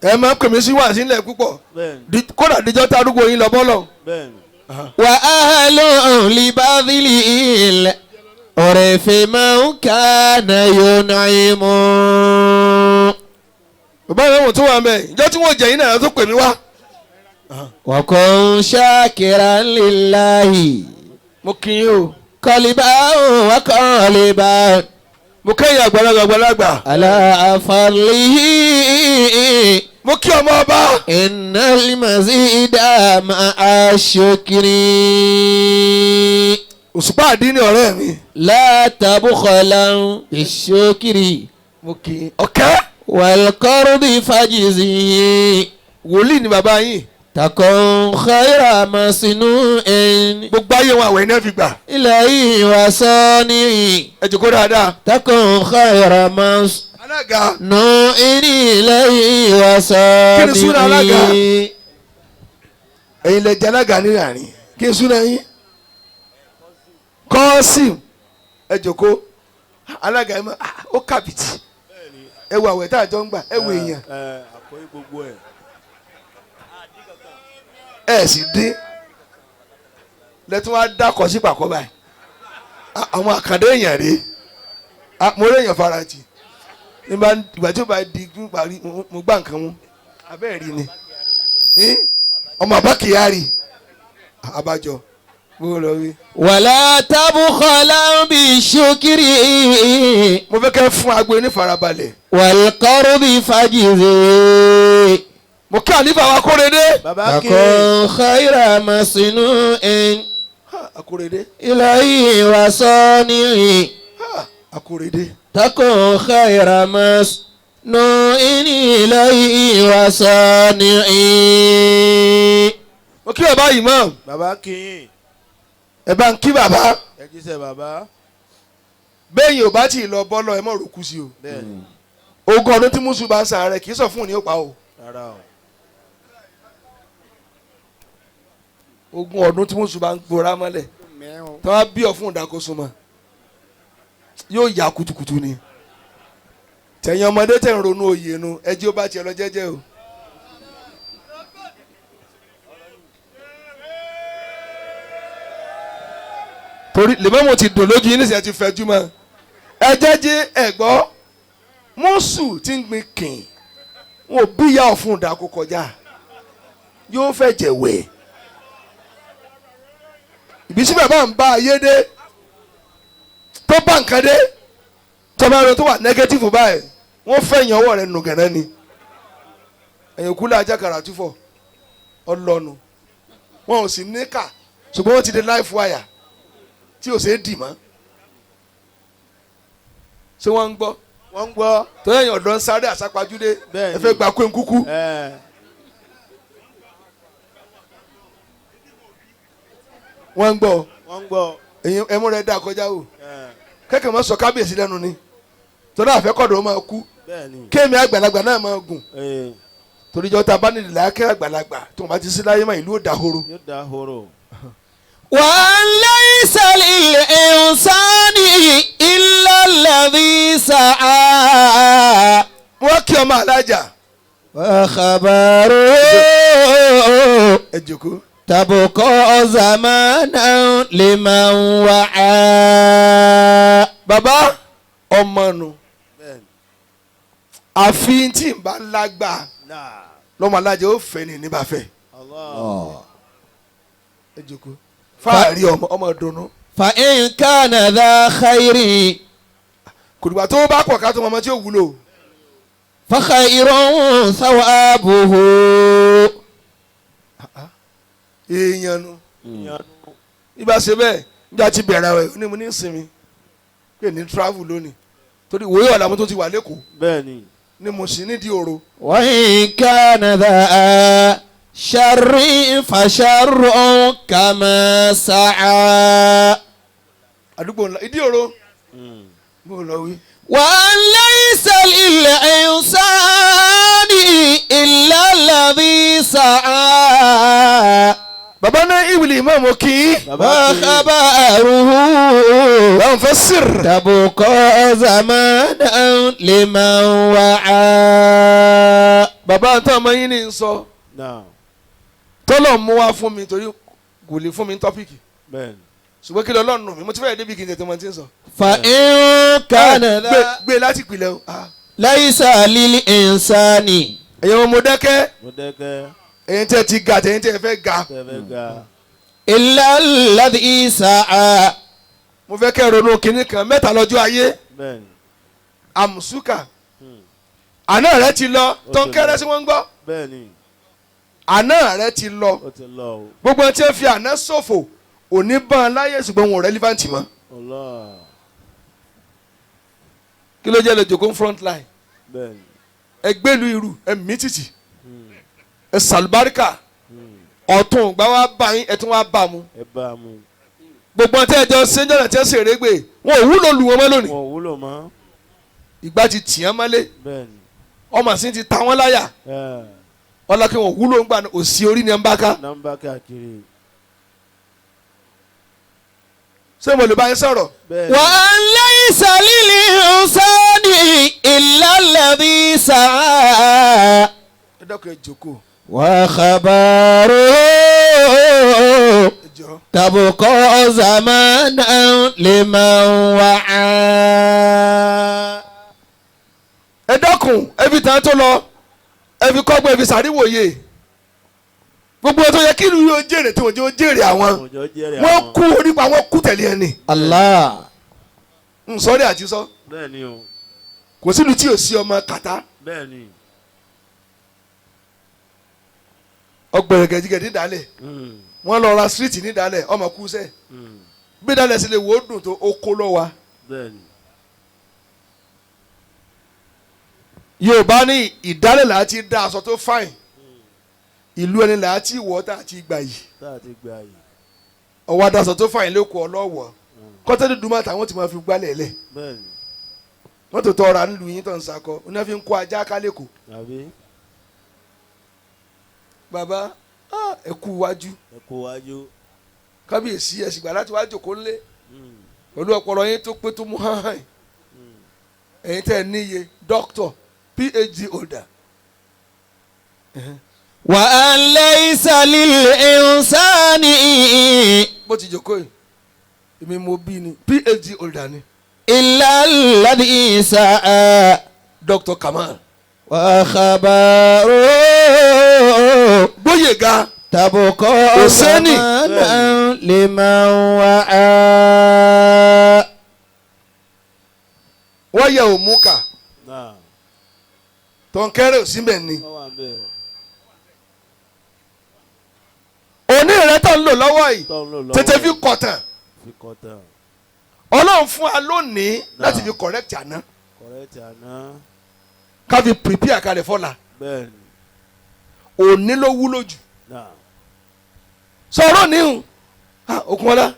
ẹ máa ń pè mí sí wàásù ilẹ̀ púpọ̀ Bẹ́ẹ̀ ni. Kódà díjọ́ tá arúgbó yín lọ bọ́lọ̀. Bẹ́ẹ̀ ni. وأهل لبذل عرف من كان ينعم bàbá mi wọ́n tún wà mẹ́ ìjọ tí wọ́n jẹ yín náà tó pè mí wá. وكن شاكرا لله mo kí yín o. قلبا وقالبا mo kẹ́yìn àgbàlagbà àgbàlagbà. على فضله mo kí ọmọ ọba. إن المزيد مع الشكر òṣùpá àdínní ọ̀rẹ́ mi. لا تبخلا بالشكر mo kí i. ọ̀kẹ́ والقرض فاجزه wòlíì ni bàbá yín. تكن خير مصنوع gbogbo ayé wọn àwẹ̀ ní ẹ fi gbà. إليه وصانع ẹ jòkó dáadáa. تكن خير مصنوع Alága. إليه وصانع. Kí ni súnà alága? Ẹ̀yin lẹ jẹ́ alága ní àárín. Kí ni súnà yín? Kọ́sìm. Ẹ jòkó. Alága yìí mọ̀ ó kàbìtì. Ẹ wo àwẹ̀ tá a jọ ń gbà. Ẹ wo èèyàn. Àkóyí gbogbo ẹ̀. Ẹ sì dín. Lẹ́tún wá dákọ̀ sí pàkọ́ báyìí. Àwọn àkàndé èèyàn rèé. Mo rí èèyàn farajì. Ìgbà tí ó bá di parí mo gbá nǹkan mú. Abẹ́ẹ̀ rí ni. Ọmọ àbá Kyari. Abájọ. Bó lọ wí. ولا تبخلا بالشكر. Mo fẹ́ kẹ́ fún agbo ní farabalẹ̀. والقرب فاجزي. Mo kí àlífà wa Kóredé. Bàbá kí. تكن خير مصنوع. Akóredé. إليه وصانع. Akóredé. تكن خير مصنوع إليه وصانع. Mo kí bàbá imam. Bàbá kí yín. Ẹ bá ń kí bàbá. Ẹ jíṣẹ́ bàbá. Bẹ́ẹ̀ni ò bá tí ì lọ bọ́lọ̀ ẹ mọ̀ ròkú sí o. Bẹ́ẹ̀ni. Ogún ọdún tí Mùsùlùmí bá ń sàárẹ̀ kì í sọ fún òní ó pa o. Rárá o. Ogún ọdún tí Mùsùlùmí bá ń gbóra mọ́lẹ̀. Tí wọ́n bí ọ fún ìdákóso mọ́. Yóò yà kutukutu ni. Tẹ̀yìn ọmọdé tẹ̀ ń ronú oyè nu ẹ jẹ́ ó bá tiẹ̀ lọ jẹ́jẹ́ o. Torí lèmọ́mù ti dùn lójú yín nísìnyí ẹ ti fẹjú mọ́. Ẹ jẹ́jẹ́ ẹ̀gbọ́ mùsù tí ń gbin kìn wọn ò bí ìyá ọ̀fun ìdáko kọjá yóò fẹ́ jẹ̀wẹ̀. Ìbísí bàbá ń bá ayé dé tó bá nǹkan dé tọ́ba rẹ tó wà nẹ́gẹ́tìfù báyìí wọ́n fẹ́ yàn ọwọ́ rẹ nù gẹ̀rẹ́ ni. Ẹ̀yìn kúlẹ̀ ajá kàrà túfọ̀ ọlọ́nu wọn ò sì níkà ṣùgbọ́n wọ́n ti di life wire tí ò ṣeé dì mọ́. Ṣé wọ́n ń gbọ́? Wọ́n ń gbọ́. Tó yẹ̀yìn ọ̀dọ́ ń sáré àsápajúdé Bẹ́ẹ̀ni. ẹ fẹ́ gba kó nkúkú. Wọ́n ń gbọ́. Wọ́n ń gbọ́. Ẹ̀yin ẹmú rẹ̀ dá kọjá o. Kẹ́kẹ́ mọ́ sọ kábíyèsí lẹ́nu ni. Torí àfẹ́kọ̀dọ̀ máa kú. Bẹ́ẹ̀ni. Kéèmí àgbàlagbà náà máa gùn. Torí jọ́ ta bá nílì lákẹ́ àgbàlagbà tó máa ti sí láyé máa ìlú ò dahoro. Yóò dahoro. وأن ليس للإنسان إلا الذي سعى. Wọ́n kí ọmọ alájà. وخبره Ẹ jòkó. تبقى زمانا لمن وعى. Bàbá ọmọ nu. Bẹ́ẹ̀ni. Àfi tí n bá lágbà Náà. lọ́mọ alájà ó fẹ́ ni níbà fẹ́. Allah. Ẹ jòkó. Fáàrí ọmọ ọmọ dùnú. فإن كان ذا خير Kò dìgbà tó bá pọ̀ ká tó ọmọ tí ó wúlò. فخير ثوابه. Èèyàn nu. Ibà ṣe bẹ́ẹ̀ nígbà tí bẹ̀rẹ̀ rẹ̀ ní mo ní sinmi pé ní travel lónìí torí ìwòye ọ̀la mo tó ti wà lẹ́kọ̀ọ́ Bẹ́ẹ̀ni. ni mo sì nídìí òro. وإن كان ذا شر فشر كما سعى. Àdúgbò ńlá ìdí òro mo lọ wí. وأن ليس للإنسان إلا الذي سعى. Bàbá náà ìwìlì ìmọ̀ọ́mù kì í. Bàbá kí. وخبره Báwọn fẹ́ sìr. تبقى زمانا لمن وعى. Bàbá àtọ́ ọmọ yín ní sọ Náà. tọ́lọ̀ mú wá fún mi torí kò lè fún mi ní tọ́pìkì Bẹ́ẹ̀ni. ṣùgbọ́n kí lọ́lọ́run nù mí mo ti fẹ́ẹ̀ débi kí n tètè mọ tí ń sọ. فإن كان ذا Gbé láti ìpìlẹ̀ o. ليس للإنسان Ẹ̀yin ọmọ dẹ́kẹ́ Mo dẹ́kẹ́. ẹ̀yin tẹ́ ti ga àtẹ̀yin tẹ́ fẹ́ ga Tẹ́ fẹ́ ga. إلا الذي سعى. mo fẹ́ kẹ́ ronú kinní kan mẹ́ta lọ́jọ́ ayé Bẹ́ẹ̀ni. àmùsùkà àná rẹ ti lọ tó ń kẹ́rẹ́ sí wọ́n ń gbọ́ Bẹ́ẹ̀ni. àná rẹ ti lọ Ó ti lọ o. gbogbo tí ń fi àná ṣòfò òní bán an láyé ṣùgbọ́n wọn ò relevant mọ́ Allah. kí ló jẹ́ lè jòkó front line Bẹ́ẹ̀ni. ẹ gbẹ́lu irú ẹ mí tìtì ẹ sàlùbáríkà ọ̀tún ògbà wa bá yín ẹ tún wá bá mu Ẹ bá a mu. gbogbo tí ẹ jọ sẹ́ńjọ́nà tí ẹ ṣèrè gbé wọn ò wúlò lù wọn mọ́ lónìí Wọn ò wúlò mọ́. Ìgbà ti tì án mọ́lé. Bẹ́ẹ̀ni. Ọmọ sí ti ta wọ́n láyà. Ọlọ́kẹ́ wọn wúlò ń gbà òsì orí ni ẹ ń bá ká. Nọ́mbà káàkiri. Ṣé mo lè bá yín sọ̀rọ̀? Bẹ́ẹ̀ni. وأن ليس للإنسان إلا الذي سعى Ẹ dákun ẹ jókòó. وخبره Ẹ jọ̀ọ́. تبقى زمانا لمن وعى. Ẹ dákun ẹ fi tàn tó lọ ẹ fi kọ́gbọ́n ẹ fi sàríwòye. Gbogbo ẹ tó yẹ kí ìlú yóò jèrè tí wọ́n jẹ́ ó jèrè àwọn. Òjò jèrè Wọ́n àwọn. kú onípa wọ́n kú tẹ̀lé ẹni. Allah. N sọ́rí àti sọ. Bẹ́ẹ̀ni o. Kò sílùú tí ò sí ọmọ kàtá. Bẹ́ẹ̀ni. Ọgbẹ̀rẹ̀ gẹ̀dígẹ̀dí dálẹ̀. Wọ́n lọ ra síríìtì ní dálẹ̀ ọmọ kú sẹ́. Bí dálẹ̀ sì lè wò ó dùn tó ó kó lọ wa. Bẹ́ẹ̀ni. Yorùbá ní ìdálẹ̀ là á ti dá aṣọ tó fáìn. Ìlú ẹni là á ti wọ̀ tá a ti gbà yìí. Tá a ti gbà yìí. Ọwọ́ adaṣọ tó fáìn lẹ́kọ̀ọ́ ọlọ́wọ́. Kọ́tẹ́lì dùnmọ́ àtàwọn tí wọ́n fi gbálẹ̀ lẹ̀. Bẹ́ẹ̀ni. Wọ́n tó tọ́ ọ̀rà nílùú yín tó ń sakọ. Oní fi ń kó ajá kálẹ̀kọ̀. Àbí. Bàbá ẹ kú wájú. Ẹ kú wájú. Kábíyèsí ẹ sì gbà láti wá jòkó ńlé. Pẹ̀lú ọpọlọ yín tó pé tó mú hàn hàn. Ẹ̀yin tẹ́ ẹ níye dókítọ̀ PhD holder. وأن ليس للإنسان Bó ti jòkó yìí èmi mo bí ni PhD holder ni. إلا الذي سعى Dr. Kamal. وخبره Gbóyèga. تبقى Hussaini. زمانا لمن وعى. Wọ́n yẹ òmùkà. Náà. Tọ̀nkẹ́rẹ́ ò síbẹ̀ ni. Wọ́n wà bẹ́ẹ̀. Òní rẹ tó ń lò lọ́wọ́ yìí Tó ń lò lọ́wọ́. tètè fi kọ̀tàn. Fi kọ̀tàn. Ọlọ́run fún wa lónìí láti fi correct àná. Correct àná. Ká fi prepare kalẹ̀ fọ́la. Bẹ́ẹ̀ni. Òní ló wúlò jù. Náà. Sọ̀rọ̀ níhùn. Okunola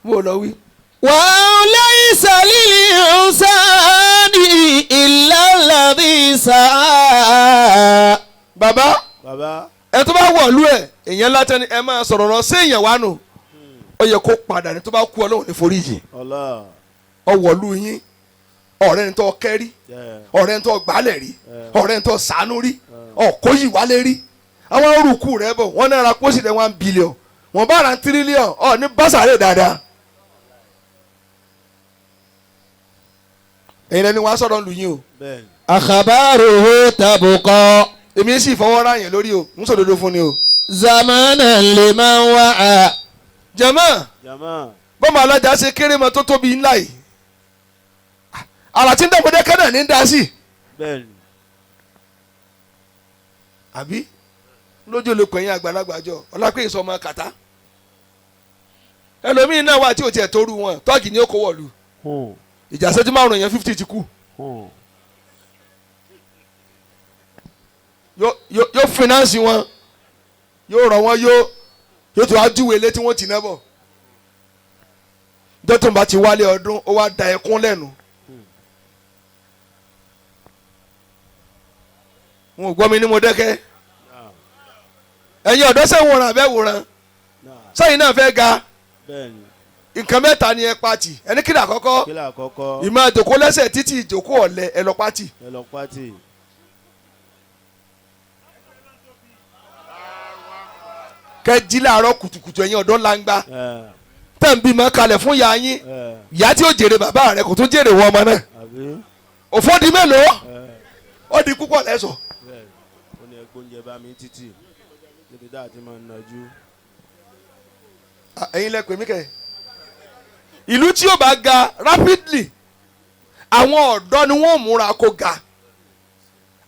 mo lọ wí. وأن ليس للإنسان إلا الذي سعى. Bàbá Bàbá. ẹ tó bá wọ̀lú ẹ̀ èèyàn látẹ̀ ni ẹ máa sọ̀rọ̀ lọ sí èèyàn wá nù. Ó yẹ kó padà ní tó bá kú Ọlọ́run ní foríjì. Allah. Ọwọ́lú yín ọ̀rẹ́ ní tó kẹ́rí ọ̀rẹ́ ní tó gbálẹ̀ rí ọ̀rẹ́ ní tó sànú rí ọ̀kọ́yì wálé rí. Àwọn orúkú rẹ bọ̀ wọ́n náírà pósí rẹ̀ 1 billion wọ́n bá ra tírílíọ̀n ọ̀ ní bàṣàrè dáadáa. Ẹ̀yin lẹni wàá sọ̀rọ̀ lù yín o. Bẹ́ẹ̀ni. أخباره تبقى Èmi sì fọwọ́ ra yẹn lórí o n sòdodo fún ni o. زمانا لمن وعى. Jàmá Jàmá. bọ́mọ alájà ṣe kéré mọ́ tó tóbi ńlá yìí. Àrà tí ń dàgbọ́dẹ́ kẹ́nà ní dá sí. Bẹ́ẹ̀ni. Àbí lójú olùkọ́ yín àgbàlagbà jọ ọlápẹ́ ìsọ ọmọ kàtá. Ẹlòmíín náà wà tí ò tiẹ̀ tóru wọn tọ́ọ̀gì ni ó kó wọ̀lú. Ìjà ṣẹ́jú 5 èèyàn 50 ti kú. Yóò finance wọn yóò rọ wọn yóò tún wá júwe ilé tí wọ́n ti náà bọ̀. Dọ́tún bá ti wálé ọdún ó wá da ẹkún lẹ́nu. Wọn ò gbọ́ mi ní mo dẹ́kẹ́. Ẹ̀yin ọ̀dọ́ sẹ́ wòran àbẹ́ wòran sẹ́yìn náà fẹ́ ga. Bẹ́ẹ̀ni. Nǹkan mẹ́ta ni ẹ pati ẹni kí ni àkọ́kọ́? Kí ni àkọ́kọ́? Ìmọ̀ àjòkó lẹ́sẹ̀ títí ìjòkó ọ̀lẹ ẹ lọ pati. Ẹ lọ pati. Kẹ́ jí láàárọ̀ kùtùkùtù ẹ̀yin ọ̀dọ́ langba. Tẹ̀ ń bímọ kalẹ̀ fún ìyá yín. Ìyá tí ó jèrè bàbá rẹ̀ kò tún jèrè wọ ọmọ náà. Òfò di mélòó? Ó di púpọ̀ lẹ́sọ̀. Bẹ́ẹ̀ni. Ó ní ẹgbẹ́ oúnjẹ bá mi títì. Níbi tá a ti máa ń najú. Ẹ̀yin lẹ pè mí kẹ́. Ìlú tí ó bá ga rapidly àwọn ọ̀dọ́ ni wọ́n múra kó ga.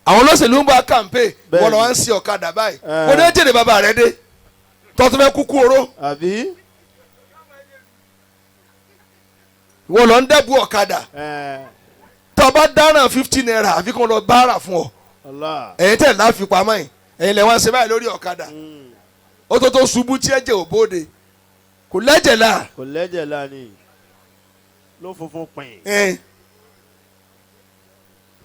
Àwọn olóṣèlú ń bá kàǹpé wọ́n lọ wá ń ṣe ọ̀kadà báyìí. Kò ní jèrè bàbá rẹ̀ dé. Tọ́tún fẹ́ kúkú oró. Àbí? Wọ́n lọ ń dẹ́bu ọ̀kadà. Tó bá dáràn 50 naira àfi kó lọ báárà fún ọ. Ẹ̀yin tẹ̀ láfi pamọ́ yìí. Ẹ̀yin lẹ̀ wá ń ṣe báyìí lórí ọ̀kadà. Ó tó ṣubú tí ẹ̀jẹ̀ ò bóde. Kò lẹ́jẹ̀ la. Kò lẹ́jẹ̀ la ni. Ló funfun pin.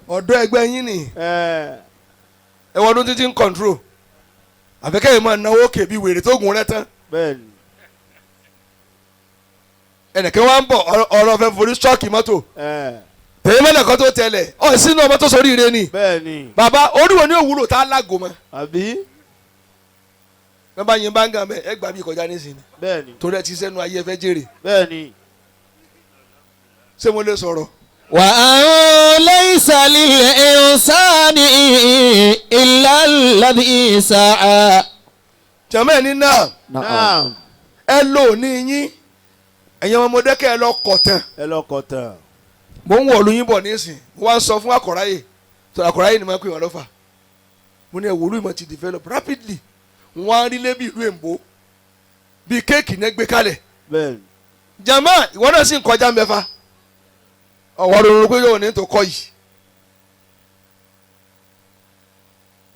Ọ̀dọ́ ẹgbẹ́ yín ni. Ẹ wọ́n ọdún títí ń control. Àfikẹ́ yìí máa náwó kèbí wèrè tó gùn rẹ tán. Bẹ́ẹ̀ni. Ẹnìkan wá ń bọ̀ ọ̀rọ̀ fẹ́ forí ṣọ́ọ̀kì mọ́tò. Tẹ̀yẹ́ mẹ́lẹ̀ kan tó tẹ̀lẹ̀ ọ̀ sínú ọmọ tó sórí ire ni. Bẹ́ẹ̀ni. Bàbá oríwo ní òwúrò tá a lágò mọ́. Àbí. Bàbá yín bá ń gàn bẹ́ẹ̀ ẹ gbà bí kọjá nísìnyí. Bẹ́ẹ̀ni. Torí ẹ ti sẹ́nu ayé ẹ fẹ́ jèrè. Bẹ́ẹ̀ni. Ṣé mo lè sọ̀rọ̀? وأن ليس للإنسان إلا الذي سعى. Jàmọ́ ẹ̀ ní náà. Naam. Ẹ lò ní yín. Ẹ̀yin ọmọdé kẹ́ ẹ lọ kọ̀ tán. Ẹ lọ kọ̀ tán. Mo ń wọ̀ lóyún bọ̀ nísìn. Mo wá ń sọ fún Akọ̀ráyè. Sọ̀rọ̀ Akọ̀ráyè ni mo pè wọ́n lọ́fà. Mo ní ẹ̀wòrú ìmọ̀ ti develop rapidly. Wọ́n á rí lé bí ìlú èǹbó. Bí kéèkì ní gbé kalẹ̀. Bẹ́ẹ̀ni. Jàmọ́ ìwọ náà sì ń kọjá mẹ́fà. Ọ̀wọ́ ronú pé yóò ní tó kọ́ yìí.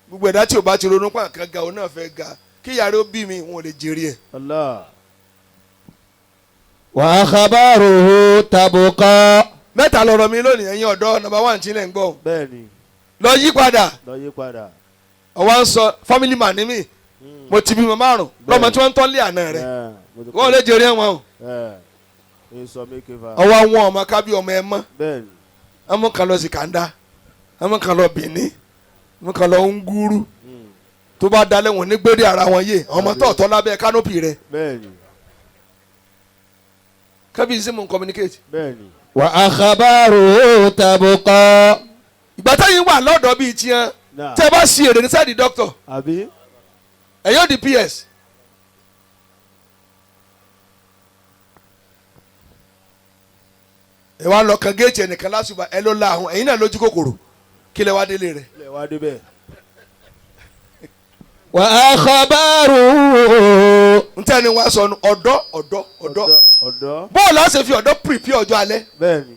Gbogbo ẹ̀dá tí o bá ti ronú pa nǹkan ga òun náà fẹ́ ga kí yàrá ó bí mi wọn ò lè jèrè ẹ̀. Allah. Wa khabaruhu tabqa. Mẹ́ta lọ̀rọ̀ mi lónìí ẹ̀yin ọ̀dọ́ nọ́mbà 1 tí ilẹ̀ ń gbọ́. Bẹ́ẹ̀ni. Lọ yí padà. Lọ yí padà. Ọwọ́ ń sọ family man ní mi. Mo ti bímọ 5 lọ́mọ tí wọ́n ń tọ́lé àná rẹ̀. Wọ́n ò lè jèrè wọn o. Ọwọ́ àwọn ọmọ kábí ọmọ ẹ mọ́. Bẹ́ẹ̀ni. Ọmọ kan lọ sí Kàńdá, ọmọ kan lọ Bìní, ọmọ kan lọ Ngúrú. Tó bá dalẹ̀ wọn ní gbédè ara wọn yé ọmọ tọ̀ọ̀tọ̀ lábẹ́ kánópì rẹ̀. Bẹ́ẹ̀ni. Kábíyèsí mo ń communicate. Bẹ́ẹ̀ni. Wa akhbaruhu tabqa. Ìgbà táyìn wà lọ́dọ̀ bíi tiẹ̀ tẹ́ bá ṣe èrè ní sáàdì dọ́kítọ̀. Àbí. Ẹ yóò di PS. Ẹ wá lọ kan géètì ẹnìkan lásùbà ẹ ló la àwọn ẹ̀yin náà lójú kòkòrò kí lẹ wá délé rẹ. Lẹ wá débẹ̀. Wa akhbaruhu. N tẹ́ ni wọ́n sọ ọ̀dọ́ ọ̀dọ́ ọ̀dọ́ ọ̀dọ́. Bọ́ọ̀lù á ṣe fi ọ̀dọ́ prepare ọjọ́ alẹ́. Bẹ́ẹ̀ni.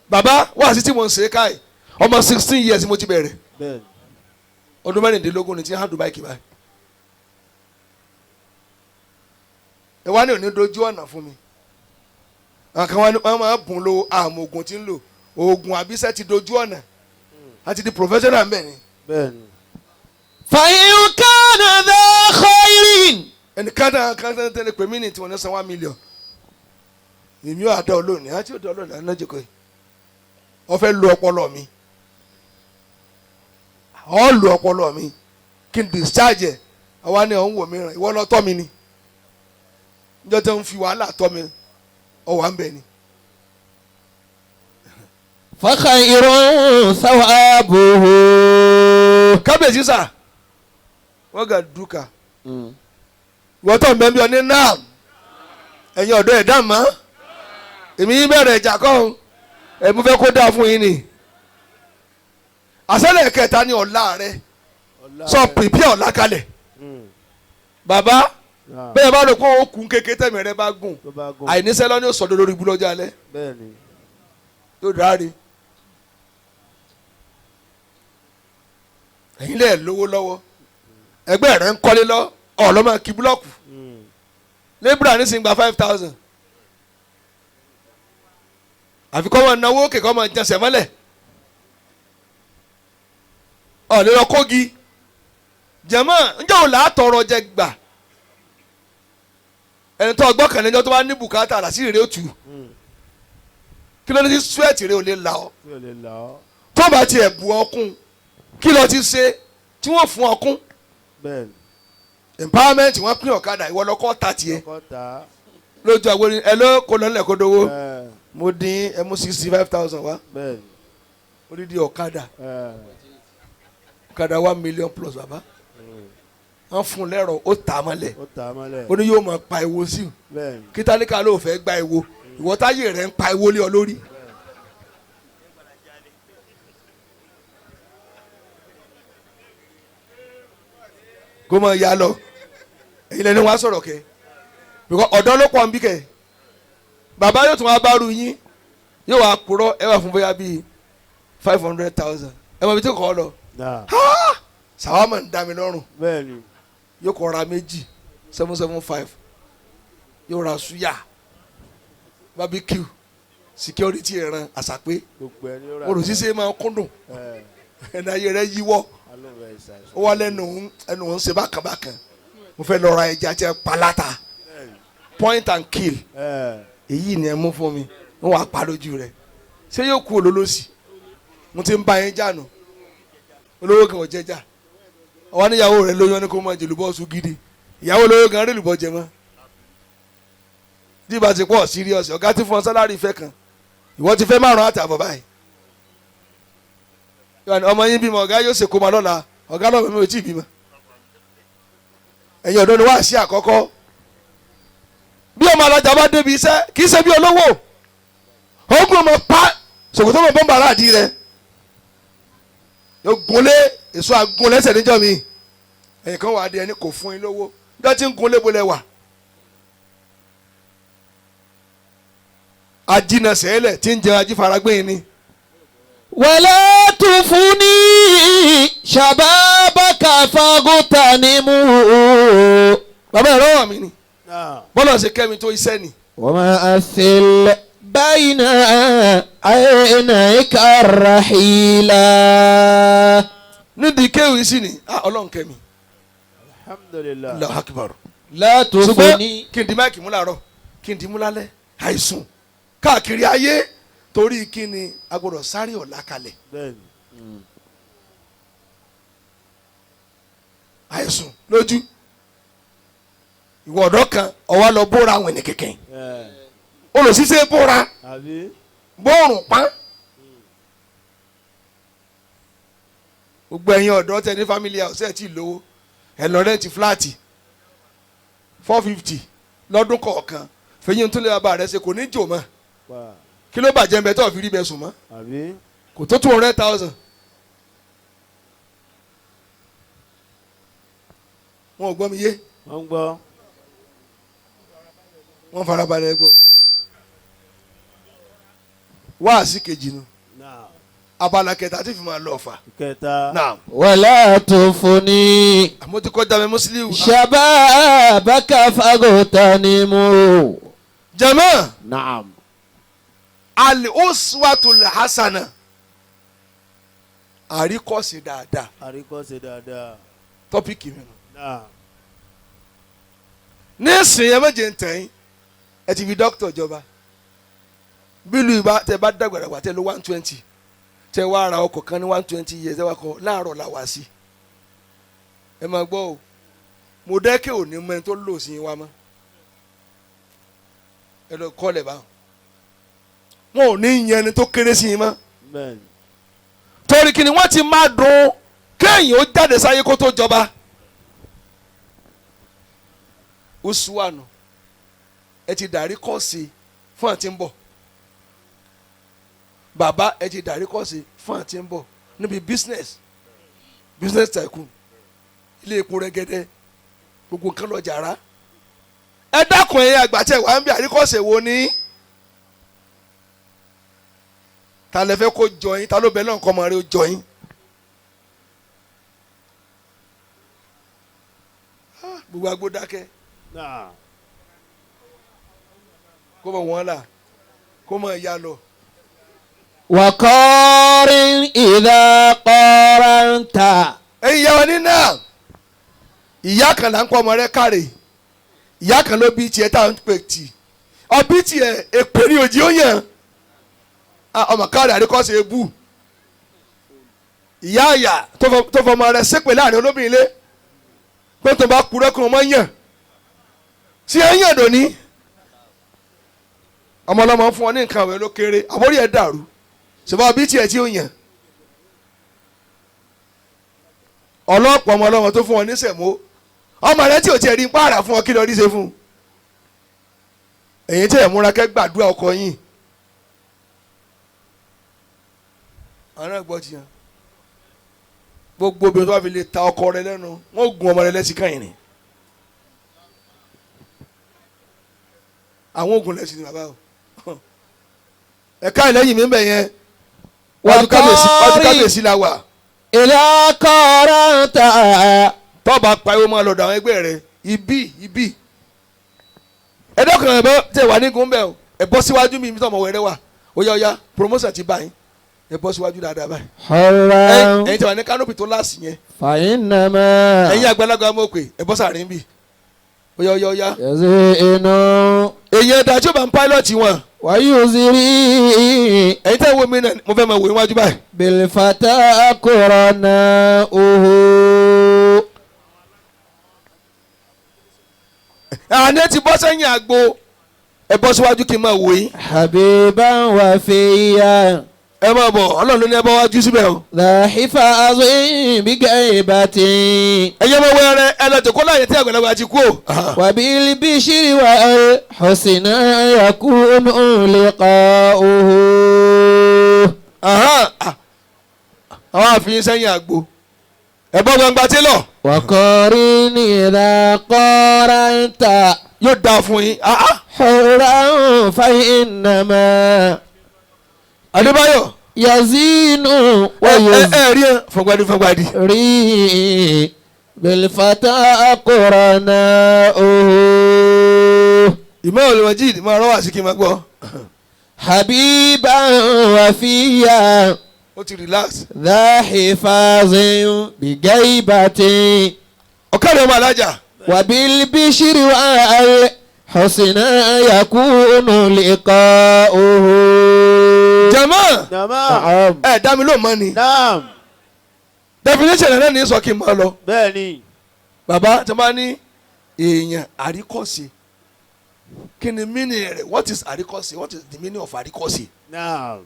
Bàbá wá sí tí mo ń ṣe káyì ọmọ 16 years mo ti bẹ̀rẹ̀. Bẹ́ẹ̀ni. Ọdún 16 ni tí hàn Dubai kìbáyì. Ẹ wá ní òní dojú ọ̀nà fún mi. Àwọn kan wọ́n máa bùn lo àmọ́ oògùn tí ń lò oògùn àbísẹ́ ti dojú ọ̀nà àti di professional mbẹ́ ni. Bẹ́ẹ̀ni. Fa in kana dha khairin. Ẹnìkan náà kan náà tẹ́lẹ̀ pé mí ní tí wọ́n ní san 1 million. Èmi ò àdá olóòní àti òdà olóòní àná jẹ́kọ̀ọ́ yìí. Wọ́n fẹ́ lo ọpọlọ mi. Ọ̀ lo ọpọlọ mi kí n discharge ẹ̀ àwa ni ọ̀ ń wò mí ràn ìwọ lọ tọ́ mi ni. Níjọ́ tí wọ́n fi wàhálà tọ́ mi ọwọ́ à ń bẹ̀ ni. Fa khayrun thawabuhu. Kábíyèsí sà wọ́n gà dúkà ìwọ́n tó ń bẹ́ẹ̀ bí ọ ní náà ẹ̀yin ọ̀dọ́ ẹ̀dá mọ́ èmi yín bẹ̀rẹ̀ ìjà kọ́ ẹ̀ mo fẹ́ kó dáa fún yín ni. Àṣẹlẹ̀ kẹta ni ọ̀la rẹ sọ pèpè ọ̀la kalẹ̀. Bàbá bẹ́ẹ̀ bá rò pé ó kún kékeré tẹ̀mí rẹ bá gùn àìníṣẹ́ lọ́ní sọ̀dọ̀ lórí ibú lọ́jọ́ alẹ́ yóò dáre. Ẹ̀yin lẹ́ẹ̀ lówó lọ́wọ́ ẹgbẹ́ rẹ̀ ń kọ́lé lọ ọ̀lọ́mọ kí búlọ́ọ̀kù lébùrà nísìnyí gba 5,000 àfi kọ́ máa náwó kè kọ́ máa jẹsẹ̀ mọ́lẹ̀ ọ̀lẹ́ lọ kógi jẹ̀mọ́ ǹjẹ́ òun là á tọrọ jẹ gbà ẹni tó ọgbọ́n kàn níjọ́ tó bá ní bùkátà àlàsí rèé ó tù kí ló ní sí súwẹ́ẹ̀tì rèé ò lè là ọ́ tó bá tiẹ̀ bu ọkùn kí ló ti ṣe tí wọ́n fún ọkùn empowerment wọ́n pín ọ̀kadà ìwọ lọ́kọ́ ta tiẹ̀ lójú àwọn ẹ ló kó lọ́lẹ̀ kó dowó mo dín ẹ mú 65,000 wá odidi ọ̀kadà ọ̀kadà 1 million plus bàbá wọ́n fún lẹ́rọ̀ ó tà á mọ́lẹ̀ ó ní yóò máa pa ewo sí i kí tálíkà ló fẹ́ gba ewo ìwọ táyé rẹ̀ ń pa ewo lé ọ lórí. Kó mọ̀ ya lọ èyí lẹni wá sọ̀rọ̀ kẹ́ because ọ̀dọ́ ló pọ̀ nbí kẹ́ bàbá yóò tún wá bá ru yín yóò wá kúrọ́ ẹ wà fún bóyá bíi 500,000 ẹ mọ̀ ibi tí kò lọ sàwámà ń dá mi lọ́rùn yóò kọ́ ra méjì 775 yóò ra suya barbecue Security ẹran àṣàpé Gbogbo ẹni ó rà. olùsíṣe máa kúndùn Ẹ ẹni ayé rẹ yíwọ́ alóòrè ìṣàìsàn. ó wá lẹ́nu òun ẹnu òun ṣe bákan bákan mo fẹ́ lọ ra ẹja jẹ palata point and kill Ẹ èyí ni ẹ mú fún mi wọ́n wàá pa lójú rẹ̀ ṣé yóò kú olólùsì mo ti ń bá yín jà nù olówó kan ò jẹjà ọwọ́ níyàwó rẹ̀ lóyún ní kó máa jèlúbọ́ sùn gidi ìyàwó olówó kan rí lùbọ́ jẹ mọ́ bí ibà ti pọ̀ serious ọ̀gá ti fún ọ sálárì ìfẹ́ kan ìwọ ti fẹ́ márùn-ún àtààbọ̀ báyìí Yóò ní ọmọ yín bímọ ọ̀gá yóò ṣèkó ma lọ́la ọ̀gá lọ́mọ mi ò tí ì bímọ ẹ̀yin ọ̀dọ́ ni wàá sí àkọ́kọ́ bí ọmọ alájà bá débi iṣẹ́ kì í ṣe bí olówó ogun ọmọ pa ṣòkòtò mọ̀ bọ́m̀bà aláàdí rẹ yóò gunlé èso agunlẹ́sẹ̀ níjọ́ mi ẹ̀yìn kan wà á di ẹni kò fún yín lówó níjọ́ tí ń gunlé bolẹ̀ wà ajínà sẹ́lẹ̀ tí ń jẹun ajífaragbé ni ولا تفني شبابك فاغتنمه bàbá ẹ̀rọ wà mí ni náà bọ́lá ṣe kẹ́mi tó iṣẹ́ ni وما أثل بين عينيك الرحيلا nídìí kéwì sí ni ah ọlọ́run kẹ́mi alhamdulilah. Allahu Akbar. لا ṣùgbọ́n تفني kí n di máìkì mú làárọ̀ kí n di mú lálẹ́ àìsùn káàkiri ayé torí kí ni a gbọ́dọ̀ sáré ọ̀la kalẹ̀ Bẹ́ẹ̀ni. àìsùn lójú ìwọ ọ̀dọ́ kan ọwọ́ lọ bóra àwọn ènìyàn kẹ̀kẹ́ Ẹ olùsíṣẹ́ bóra àbí bóòrùn pán gbogbo ẹ̀yin ọ̀dọ́ tẹ ní family house ẹ̀ tí ì lówó ẹ̀ lọ rẹ́ǹtì fúláàtì 450 lọ́dún kọ̀ọ̀kan fẹ̀yìn tó lé bàbá rẹ̀ ṣe kò ní jò mọ́ pa kí ló bàjẹ́ ń bẹ tó fi rí bẹ sùn mọ́ àbí kò tó 200,000. Wọn ò gbọ́ mi yé wọ́n ń gbọ́. wọ́n farabalẹ̀ gbọ́. Wáàsí kejì nu Náà abala kẹta tí fi máa lọ ọ̀fà. ìkẹta. Náà ولا تفني àmọ́ tí kọjá mi Musiliu. شبابك فاغتنمه Jama نعم al-uswatul hasana àríkọ́sí dáadáa Àríkọ́ṣe dáadáa. tọ́pìkì mi nù. Náà Nísìnyí ẹ méje ń tẹ̀yìn ẹ ti fi dókítà jọba bílù ìbá tẹ bá dàgbàdàgbà tẹ ló 120 tẹ wá ra ọkọ̀ kan ní 120 years ẹ wá kọ láàárọ̀ la wá sí ẹ máa gbọ́ o mo dẹ́kẹ̀ ò ní mọ ẹni tó lò sí wa mọ́ ẹ lọ kọ́ lẹ̀ báwọn wọn ò ní yẹn ẹni tó kéré sí yín mọ́ bẹ́ẹ̀ni. torí kí ni wọ́n ti máa dùn kéèyàn ó jáde sáyé kó tó jọba usuwanu ẹ ti dàrí kọ́ọ̀sì fún àti ń bọ̀ bàbá ẹ ti dàrí kọ́ọ̀sì fún àti ń bọ̀ níbi business business tycoon ilé epo rẹ́gẹ́dẹ́ gbogbo nǹkan lọ jàrá ẹ dákun ẹ̀yin àgbàtẹ̀ wà ń bí àríkọ́sẹ̀ wo ni ta lẹ fẹ́ kó jọ yín ta ló bẹ lọ́nkọ́ ọmọ rẹ ó jọ yín. Ah, gbogbo agbó dákẹ́ Náà kó mọ̀ wọ́n là kó mọ̀ ya lọ. وقارن إذا قارنت ẹ̀yin ìyá wa ní náà ìyá kan là ń kọ́ ọmọ rẹ káre ìyá kan ló bí tiẹ̀ tá à ń pè tì ọbí tiẹ̀ èpè ní òjì ó yàn Ah, ọmọ káre àríkọ́sẹ̀ ebú ìyá àyà tó fọmọ rẹ ṣépè láàrin olóbìnrin lé pé tó bá kúrẹ́ kó ọmọ yàn tí ẹ yàn dòní ọmọ ọlọ́mọ fún ọ ní nǹkan àwẹ̀ ló kéré àbórí ẹ̀ dàrú ṣùgbọ́n ọbí tiẹ̀ tí ó yàn ọlọ́pàá ọmọ ọlọ́mọ tó fún ọ ní sẹ̀mó ọmọ rẹ tí ò tiẹ̀ rí pààrà fún ọ kí lọ rí ṣe fún un èyí tí ẹ̀ múra kẹ́ gbàdúrà ọkọ yín àwọn náà gbọ́ tiyan gbogbo obìnrin tó bá fi lè ta ọkọ rẹ lẹ́nu wọ́n gun ọmọ rẹ lẹ́sìn káyìn ni àwọn ogun lẹ́sìn ni bàbá o ẹ̀ka ìlẹ́yìn mi ń bẹ̀ yẹn wájú kábíyèsí wájú kábíyèsí la wà إذا قارنت tọ́ba pariwo máa lọ́dọ̀ àwọn ẹgbẹ́ rẹ ibi ibi ẹ̀dọ́kùnrin ẹ̀bọ tẹ wà ní gúnbẹ̀ o ẹ̀ bọ́ síwájú mi ibi tó ọmọ wẹ̀rẹ̀ wà Ó yá ó yá promotion ti bá yín ẹ bọ́ síwájú dáadáa báyìí. حرا Ẹ̀yin tí wà ní kánópì tó láàsì yẹn فإنما ẹ̀yin àgbàlagbà mọ̀ pé ẹ bọ́ sàárín bì. Ó yá ó yá ó yá. يزين Èyàn ẹ̀dá tí ó bá ń pilot wọn ويزري ẹ̀yin tẹ́ wo mi náà mo fẹ́ máa wò níwájú báyìí. بالفتى قرناؤه Àná ti bọ́ sẹ́yìn àgbo ẹ bọ́ síwájú kí n máa wò yín. حبيبا وفيا Ẹ máa bọ̀ Ọlọ́run ló ní ẹ bọ́ wájú síbẹ̀ o. ذا حفاظ بغيبة Ẹ̀yin ọmọ wẹrẹ ẹ lọ jòkó láàyè tí àgbàlagbà ti kú o. وبالبشر والحسنى يكون لقاؤه Ahan, ah. Àwọn àfihàn sẹ́yìn àgbo ẹ bọ́ gbangba télọ̀ وقارن إذا قارنت yóò dáa fún yín. Ah, ah. حرا فإنما Adébáyọ̀ يزين ẹ ẹ ويزري ẹ rí ẹ fọgbadì fọgbadì. بالفتى قرناؤه Ìmọ̀ olùwọ̀jì máa rọ́wà sí kí n máa gbọ́. حبيبا وفيا Ó ti relax. ذا حفاظ بغيبة Ọ̀kadà ọmọ alájà وبالبشر والحسنى يكون لقاؤه jama Jama. نعم ẹ dá mi ló mọ́ ni Naam. definition náà ní sọ kí n máa lọ. Bẹ́ẹ̀ ni. Bàbá tí wọ́n bá ní èèyàn àríkọ́sí kí ni meaning rẹ̀ what is àríkọ́sí what is the meaning of àríkọ́sí Naam.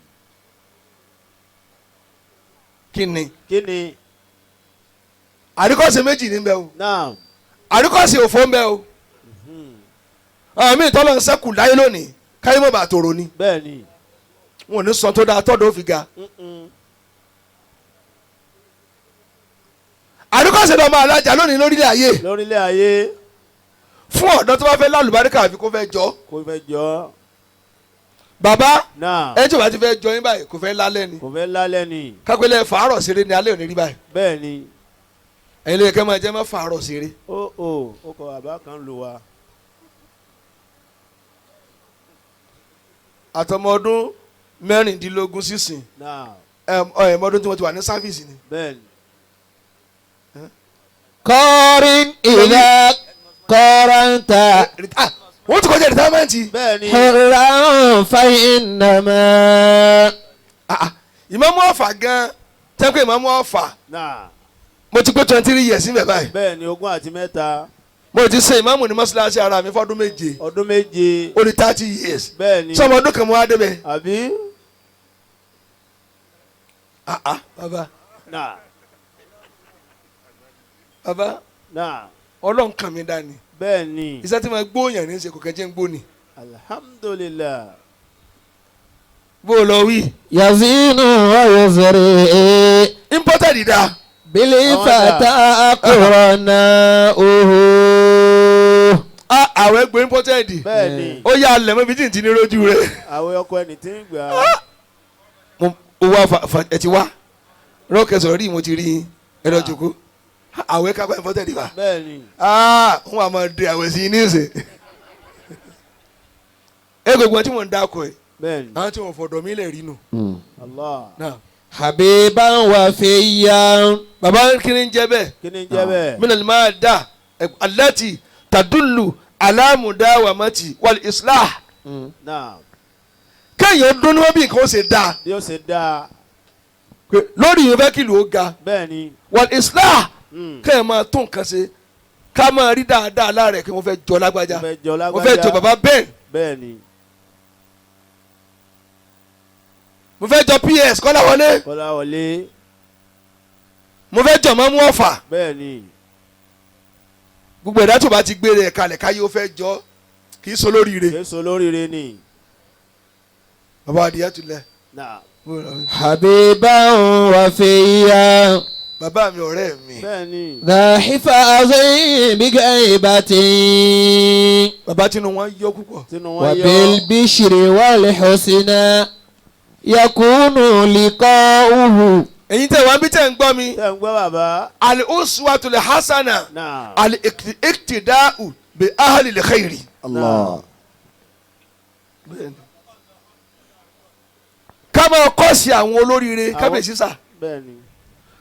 kí ni Kí ni? àríkọ́sí méjì ní bẹ́ẹ̀ o Naam. àríkọ́sí òfò ń bẹ o àwọn míì tọ́lọ́ ń sẹ́kù láyé lónìí káyé mọ̀ bá tòrò ni Bẹ́ẹ̀ ni. wọn ò ní sọ tó dáa tọ́dọ̀ ó fi ga Mm-mm. àríkọ́sí lọ́mọ alájà lónìí lórílẹ̀ ayé Lórílẹ̀ ayé fún ọ̀dọ́ tó bá fẹ́ lálùbáríkà àfi kó fẹ́ jọ kò fẹ́ jọ. bàbá Naam. ẹ tí o bá ti fẹ́ jọ yín báyìí kò fẹ́ lálẹ́ ni Kò fẹ́ lálẹ́ ni. kápẹ́lẹ́ fàárọ̀ ṣeré ni alẹ́ ò ní rí báyìí Bẹ́ẹ̀ ni. ẹ̀yin lè kẹ́ máa jẹ́ mọ́ fàárọ̀ ṣeré Ó ó ó kọ bàbá kan lù wá. àtọmọ ọdún 16 sísìn Naam. ẹ ọdún tí wọ́n ti wà ní sáfíìsì ni Bẹ́ẹ̀ ni. قارن إذا قارنت Ah, wọ́n ti kọjá rìtámẹ́ǹtì Bẹ́ẹ̀ ni. حرا فإنما ìmáàmù Ọ̀fà gan tẹ́kọ̀ ìmáàmù Ọ̀fà Naam. mo ti pé 23 years níbẹ̀ báyìí Bẹ́ẹ̀ ni 33. mo ti ṣe ìmáàmù ní mọ́ṣáláṣí ara mi fọ́dún 7 Ọdún 7. ó ní 30 years Bẹ́ẹ̀ ni. sọmọ ọdún kan mo wá débẹ̀ Àbí? Ah, ah, bàbá Naam. bàbá Naam. Ọlọ́run kàn mí dání Bẹ́ẹ̀ ni. iṣẹ́ tí mo gbóyàn ní í ṣe kò kẹ́jẹ́ ń gbóni Alhamdulillah. bó o lọ wí. يزين ويزري imported da بالفتى قرناؤه ah àwọn ẹgbẹ́ imported Bẹ́ẹ̀ ni. ó yà á lẹ̀ mọ́ ibi tí n ti ní rojú rẹ̀. Àwọn ọkọ ẹni tí ń gbà á. mo wá fa ẹ ti wá rọ́ọ̀kẹ́ sọ̀rọ̀ rí mo ti rí yín ẹ lọ jòkó àwẹ̀ kápá imported wa Bẹ́ẹ̀ ni. ah wọn àmọ́ de àwẹ̀ sí i ní ìsìn. ẹ gbogbo tí mò ń dákọ̀ ẹ̀ Bẹ́ẹ̀ ni. àwọn tí wọ́n fọ̀dọ̀ mí lẹ̀ rí nù. Allah. Náà. حبيبا وفيا bàbá kí ni ń jẹ́ bẹ́ẹ̀ Kí ni ń jẹ́ bẹ́ẹ̀? minal maada allati tadullu ala mudawamati wal islah Naam. kéèyàn dún ní wọ́n bí nǹkan ó ṣe dáa Bí ó ṣe dáa. pé lórí ìyẹn fẹ́ kí ìlú ó ga Bẹ́ẹ̀ ni. wal islah Mm. kéèyàn máa tún nǹkan ṣe ká máa rí dáadáa lára ẹ̀ kí wọ́n fẹ́ jọ lágbájá Mo fẹ́ jọ lágbájá. mo fẹ́ jọ bàbá bẹ́ẹ̀ Bẹ́ẹ̀ ni. mo fẹ́ jọ PS Kọ́láwọlé Kọ́láwọlé. mo fẹ́ jọ Mọ́mú Ọ̀fà Bẹ́ẹ̀ ni. gbogbo ẹ̀dá tó bá ti gbére ẹ̀ kalẹ̀ káyé ó fẹ́ jọ kì í so lóríire Kì í so lóríire ni. bàbá adìyẹ tulẹ̀ Naam. حبيبا وفيا bàbá mi ọ̀rẹ́ mi Bẹ́ẹ̀ ni. ذا حفاظ بغيبة bàbá tinú wọn yọ púpọ̀ Tinú wọn yọ. وبالبشر والحسنى يكون لقاؤه ẹ̀yin tẹ̀ wá bí tẹ̀ ń gbọ́ mi Tẹ́ ń gbọ́ bàbá. al-uswatul hasana Naam. al-iqtida'u bi ahli al-khairi. Allah. Ká máa kọ́ọ̀sì àwọn olóríire kábíyèsí sà. Bẹ́ẹ̀ni.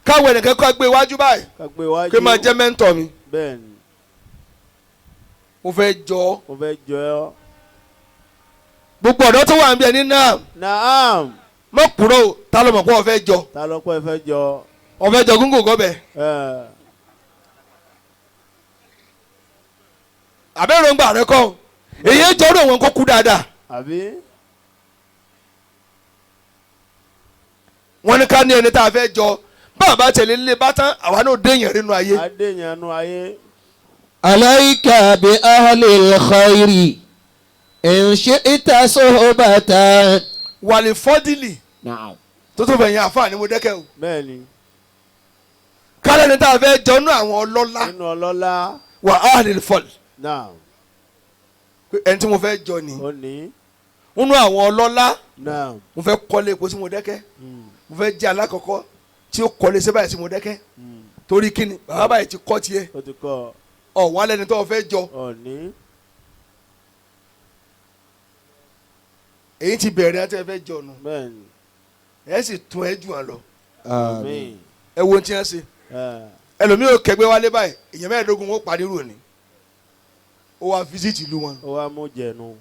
Káwọn ẹnìkan kọ́ gbé iwájú báyìí. Ká gbé iwájú. Kí máa jẹ́ mẹ́ńtọ̀ mi. Bẹ́ẹ̀ni. Mo fẹ́ jọ. Mo fẹ́ jọ ọ́. Gbogbo ọ̀dọ́ tó wà níbi ẹni náà. Naam. Mọ̀ kúrò ta ló mọ̀ pé ó fẹ́ jọ. Ta ló pé ó fẹ́ jọ. Ó fẹ́ jọ gúngùn gọ́bẹ̀. Àbẹ̀rẹ̀ ń gbà rẹ kọ́ èyí ń jọrọ wọn kó kú dáadáa. Àbí. Wọ́n ní ká ní ẹni tá a fẹ́ jọ bàbá tẹ̀lé lé bá tán àwa náà déyàn nínú ayé. A déyàn nínú ayé. Alayka bi ahlil khayri in shi'ta suhbatan. Wàlẹ̀ fọ́dìlì. Tó tó fẹ̀yìn àfáà ni mo dẹ́kẹ̀ o. Bẹ́ẹ̀ni. Kálẹ̀ ní tá a fẹ́ jọ nínú àwọn ọlọ́lá. Nínú ọlọ́lá. Wà ahlil fọ́dìlì. Naam. Ẹni tí mo fẹ́ jọ ni. Ó ní. Nínú àwọn ọlọ́lá. Naam. Mo fẹ́ kọ́lé epo tí mo dẹ́kẹ́. Mo fẹ́ jẹ́ alákọ̀ọ́kọ́ tí ó kọ́lé sí báyìí tí mo dẹ́kẹ́. Torí kíni bàbá báyìí ti kọ́ tiẹ̀. Ó ti kọ́. Ọ̀ wá lẹ́ni tó o fẹ́ jọ. Ó ní. Èyí ti bẹ̀rẹ̀ àti ẹ fẹ́ jọ nù. Bẹ́ẹ̀ni. Ẹ sì tún ẹ jù wọn lọ. Àmín. Ẹ wo ohun tí wọ́n ṣe. Ẹlòmíì ò kẹgbẹ́ wálé báyìí èèyàn 25 ó parí rò ní. Ó wá físítì ìlú wọn. Ó wá mú jẹnu.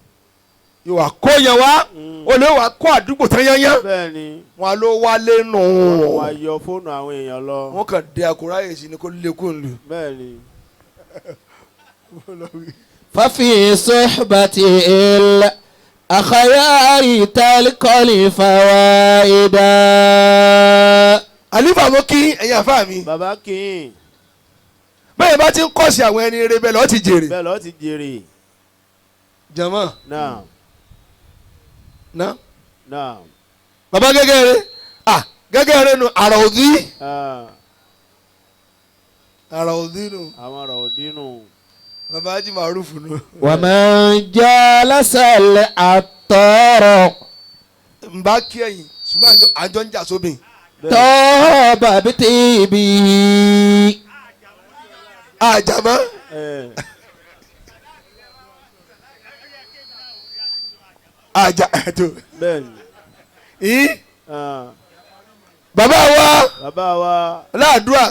Yóò wá kó yẹn wá. Ó lè wá kó àdúgbò tán yányán. Bẹ́ẹ̀ni. Wọn ló wálé nù. Wọ́n wá yọ fóònù àwọn èèyàn lọ. Wọ́n kàn dé àkúráyè sí ni kó lékún lù. Bẹ́ẹ̀ni. Fafi suhbati il akhyari talqali fawaida. Àlífà mo kí ẹ̀yin àfáà mi. Bàbá kì í. Bẹ́ẹ̀ bá ti ń kọ́sì àwọn ẹni rere bẹ́ẹ̀ lọ́ọ́ ti jèrè. Bẹ́ẹ̀ lọ́ọ́ ti jèrè. Jàmọ́. Naam. Ná. Naam. Bàbá gẹ́gẹ́ rẹ ah gẹ́gẹ́ rẹ nu àrà òdì. Àrà òdì nu. Àwọn àrà òdì nù. Bàbá Haji Maruf nu. Wa man jalasa al-attara. N bá kí ẹ̀yin ṣùgbọ́n àjọ ń jà sóbìn. Tọ́ba bí tìbí. Àjàmọ́. Àjà tó. Bẹ́ẹ̀ni. Ì. Bàbá wa. Bàbá wa. Láàdúrà.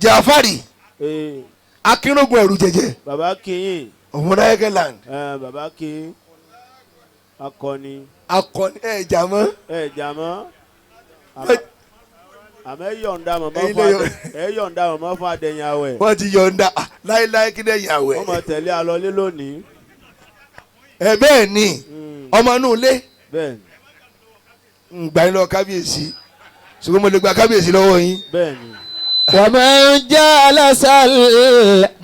Jàfárì. Akínrógun ẹ̀rù jẹjẹ. Bàbá kìín. Òmùnáyẹ́kẹ́ land. Bàbá kìín. Akọni. Akọni ẹ̀ jàmọ́. Ẹ̀ jàmọ́. Àmọ́ ẹ yọ̀ǹda màmá fún adé ẹ yọ̀ǹda màmá fún adẹ̀yìn àwẹ̀. Wọ́n ti yọ̀ǹda láéláé kí dẹ̀yìn àwẹ̀. Wọ́n máa tẹ̀lé alọ́lé lónìí. Ẹ bẹ́ẹ̀ ni ọmọ inú ilé. Bẹ́ẹ̀ni. Ń gbà yín lọ kábíyèsí ṣùgbọ́n mo lè gba kábíyèsí lọ́wọ́ yín. Bẹ́ẹ̀ni. Wa man jalasa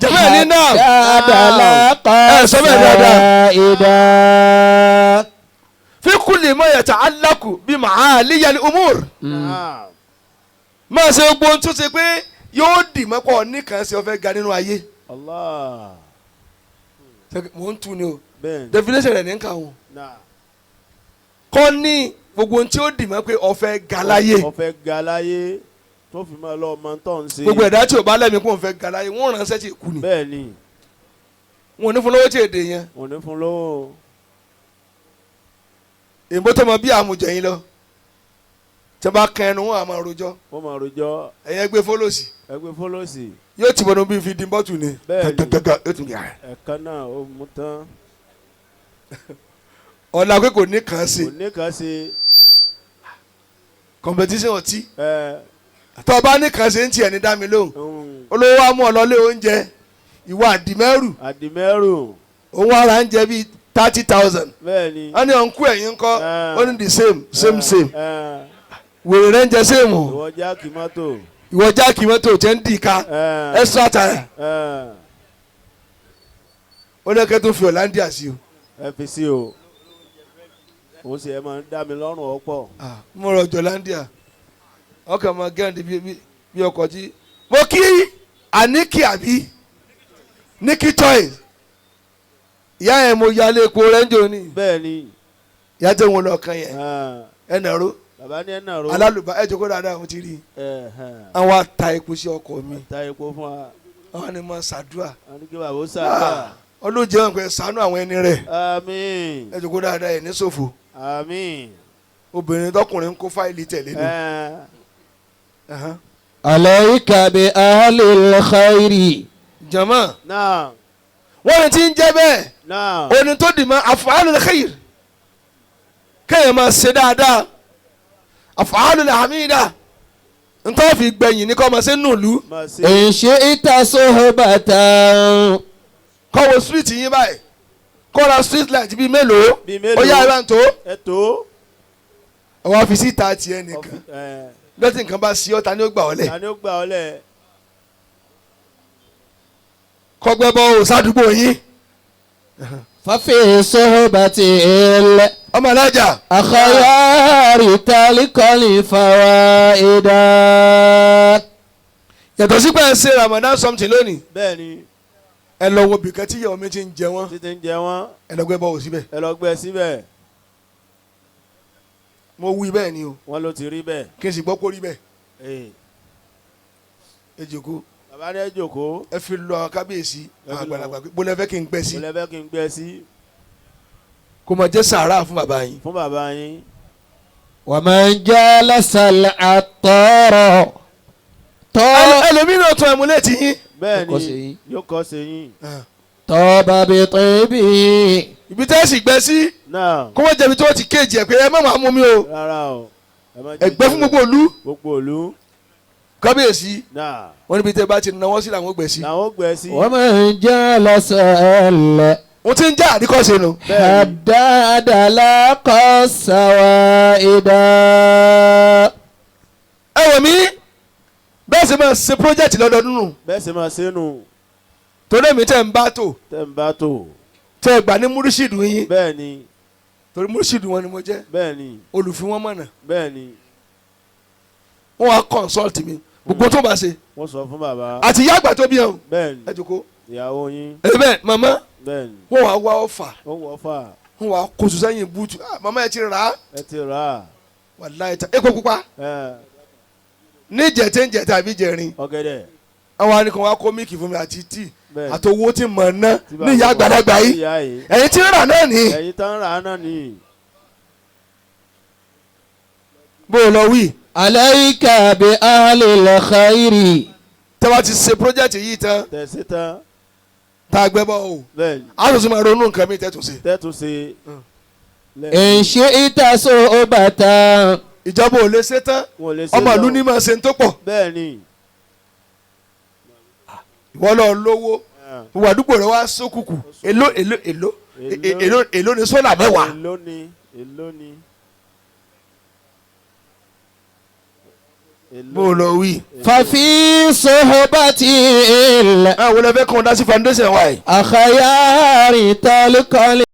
Jẹ́mọ́ ní náà. al-adala Ẹ sọ bẹ́ẹ̀ dáadáa. qaida. Fi kulli ma yata'allaqu bi ma'aliyal umur. Naam. Máa ṣe gbogbo ohun tó ṣe pé yóò dì mọ́pọ̀ nìkan ṣe ọ̀fẹ́ ga nínú ayé. Allah. Mò ń tu ni o. Bẹ́ẹ̀ni. Definition rẹ̀ ní nǹkan o. Naam. Kọ́ ní gbogbo ohun tí ó dì mọ́ pé ọ̀fẹ́ ga láyé. Ọ̀fẹ́ ga láyé tó fi máa lọ ọmọ tó ń ṣe. Gbogbo ẹ̀dá tí ò bá lẹ́mìí kó ń fẹ́ ga láyé wọ́n ránṣẹ́ tí kú ni. Bẹ́ẹ̀ni. Wọn ò ní fún lówó tí èdè yẹn. Wọn ò ní fún lówó. Èèbó tó mọ bí àmùjẹ yín lọ. Tí wọ́n bá kan ẹnu wọn àmọ́ rojọ́. Wọ́n máa rojọ́. Ẹ̀yin ẹgbẹ́ fọlọ́sì. Ẹgbẹ́ fọlọ́sì. Yóò ti bọ̀dọ̀ bí fi dín bọ́tù ni. Bẹ́ẹ̀ni. Gàgàgà yóò tún yà. Ẹ̀kan náà ó mú tán. Ọ̀la pé kò ní kàn sí. Kò ní kàn sí. Competition ọtí. Tọ́ bá ní kàn sí ń tiẹ̀ ní dá mi lóhùn. Olówó wa mú ọ lọlé oúnjẹ. Ìwọ àdìmẹ́rù. Àdìmẹ́rù. Òun ara ń jẹ bíi 30,000. Bẹ́ẹ̀ni. Wọ́n ní ọ̀nkú ẹ̀yìn ńkọ́. Ó ní the same same same. Wèrè rẹ̀ ń jẹ same o. Ìwọ jáàkì mọ́tò. Ìwọ jáàkì mọ́tò tẹ́ ń dì ká. Extra tire. Ó ní kẹ́ tó fi Hollandia sí o. Ẹ fi sí o. Òun sì ẹ máa ń dá mi lọ́rùn ọ̀pọ̀. Mo rọ̀ Hollandia. Ọkàn máa gẹ́ǹdì bí ọkọ̀ tí. Mo kí Àníkì àbí Nikki Choice. Ìyá yẹn mo yálé epo rẹ́ńjọ ni. Bẹ́ẹ̀ni. Ìyá tẹ̀ wọ́n lọ kan yẹn. Ẹ nàró. Bàbá ní ẹ nàró. Alálùbá ẹ jókòó dáadáa mo ti rí i. Àwọn ata epo sí ọkọ̀ mi. Ta epo fún wa. Àwọn ni mo ṣàdúrà. Àwọn ni kí bàbá ó ṣàdúrà. Ọlọ́jẹ́ wọn pé ṣàánú àwọn ẹni rẹ̀. Àmín. Ẹ jókòó dáadáa ẹ̀ ní ṣòfò. Àmín. Obìnrin tọkùnrin ń kó fáìlì tẹ̀lé ni. Alayka bi ahlil khairi. Jama. Naam. Wọ́n ti ń jẹ́ bẹ́ẹ̀. Naam. Oní tó dì mọ́ af'alul khair. Kéèyàn máa ṣe dáadáa. Af'alul hamida. Ntọ́ fi gbẹ̀yìn ní kọ́ máa ṣe nùlú. In shi'ta suhbatan. Kọ́ wo street yín báyìí. Kọ́ ra street light bíi mélòó. Bíi mélòó. Ó yá ẹ bá ń tó. Ẹ tó. Àwọn ọ́fíìsì ta tiẹ̀ nìkan. Lọ́tí nǹkan bá sí ọ́ ta ni ó gbà ọ́ lẹ̀. Ta ni ó gbà ọ́ lẹ̀. Kọ́gbẹ́ bọ́ ò sádùúgbò yín. Fafi suhbatil. Ọmọ alájà. Akhyari talikali fawaida. Yàtọ̀ sí pé ẹ ṣe Ramadan something lónìí. Bẹ́ẹ̀ni. Ẹ lọ wo bìkan tí ìyàwó mi ti ń jẹ wọ́n. Ti ń jẹ wọ́n. Ẹ lọ gbẹ́ bọ́ ò síbẹ̀. Ẹ lọ gbẹ́ síbẹ̀. Mo wí bẹ́ẹ̀ ni o. Wọ́n ló ti rí bẹ́ẹ̀. Kí n sì gbọ́ kó rí bẹ́ẹ̀. Ẹ jókòó. Bàbá ní ẹ jókòó. Ẹ fi lọ kábíyèsí àgbàlagbà pé bó lẹ fẹ́ kí n gbẹ́ sí. Bó lẹ fẹ́ kí n gbẹ́ sí. Kó máa jẹ́ sàárà fún bàbá yín. Fún bàbá yín. Wa man jalasa al-attara. Ẹlòmíràn tún ẹ̀mú létí yín. Bẹ́ẹ̀ni yóò kọ́ sí yín. Tọ́ba bi tibi. Ibi tẹ́ sì gbẹ sí. Kó wọ́n jẹ̀bi tí wọ́n ti kéèjì ẹ̀ pé ẹ má máa mú mi o. Rárá o. Ẹgbẹ́ fún gbogbo ìlú. Gbogbo ìlú. Kábíyèsí. Wọ́n níbi tẹ́ bá ti náwó sí làwọn gbẹ sí. Làwọn gbẹ sí. Wa man jalasa al. Wọ́n ti ń já àríkọ́sẹ̀ nù. Haddada laqa sawaida. Ẹ wọ̀ mí bẹ́ẹ̀ sì máa ṣe project lọ́dọọdún nù. Bẹ́ẹ̀ sì máa ṣe nù. Torí èmi tẹ́ ń bá tò. Tẹ́ ń bá tò. Tẹ́ ẹ gbà ní múrúṣìdù yín. Bẹ́ẹ̀ni. Torí múrúṣìdù wọn ni mo jẹ́. Bẹ́ẹ̀ni. Olùfi wọn mọ̀nà. Bẹ́ẹ̀ni. Wọ́n wá consult mi. Gbogbo tó bá ṣe. Wọ́n sọ fún bàbá. Àti ìyá àgbà tó bí ẹ o. Bẹ́ẹ̀ni. Ẹ jókòó. Ìyàwó yín. Ẹ bẹ́ẹ̀ màmá. Bẹ́ẹ̀ni. Wọ́n wá wá ọ̀fà. Wọ́n wọ́ fà. Wọ́n wá kóso sẹ́yìn búùtù. Màmá ẹ ti rà á. Ẹ ti rà á. Wàláhì ta epo pupa. Ní jẹ̀tẹ̀ ń jẹ̀tẹ̀ àbí jẹ̀rin. Ọ̀gẹ̀dẹ̀. Àwọn àníkàn wa kó mílìkì fún mi àti tíì. Àtowó tí mọ̀ ná ní ìyá àgbàlagbà yìí. Ẹ̀yin tí ń rà náà ni. Ẹ̀yin tán rà náà ni. Bó o lọ wí. Alayka bi ahlil khairi. Tẹ́ bá ti ṣe project yìí tán. Tẹ̀sí tán. Tá a gbẹ́ bọ́ o. Bẹ́ẹ̀ni. A tún máa ronú nǹkan mi tẹ́tù ṣe. Tẹ́tù ṣe. In shi'ta suhbatan. Ìjọba ò lè ṣe tán. Ọmọ ìlú ní máa ṣe ń tó pọ̀. Bẹ́ẹ̀ni. Ìwọ lọ lówó. Gbogbo àdúgbò rẹ wá sókùkù. Èló èló èló èló èló ni sólà mẹ́wàá. Èló ni èló ni. Bó o lọ wí. Fafi suhbatil. Àwọn olùfẹ́ kan dá sí foundation wa yìí. Akhyari talikali.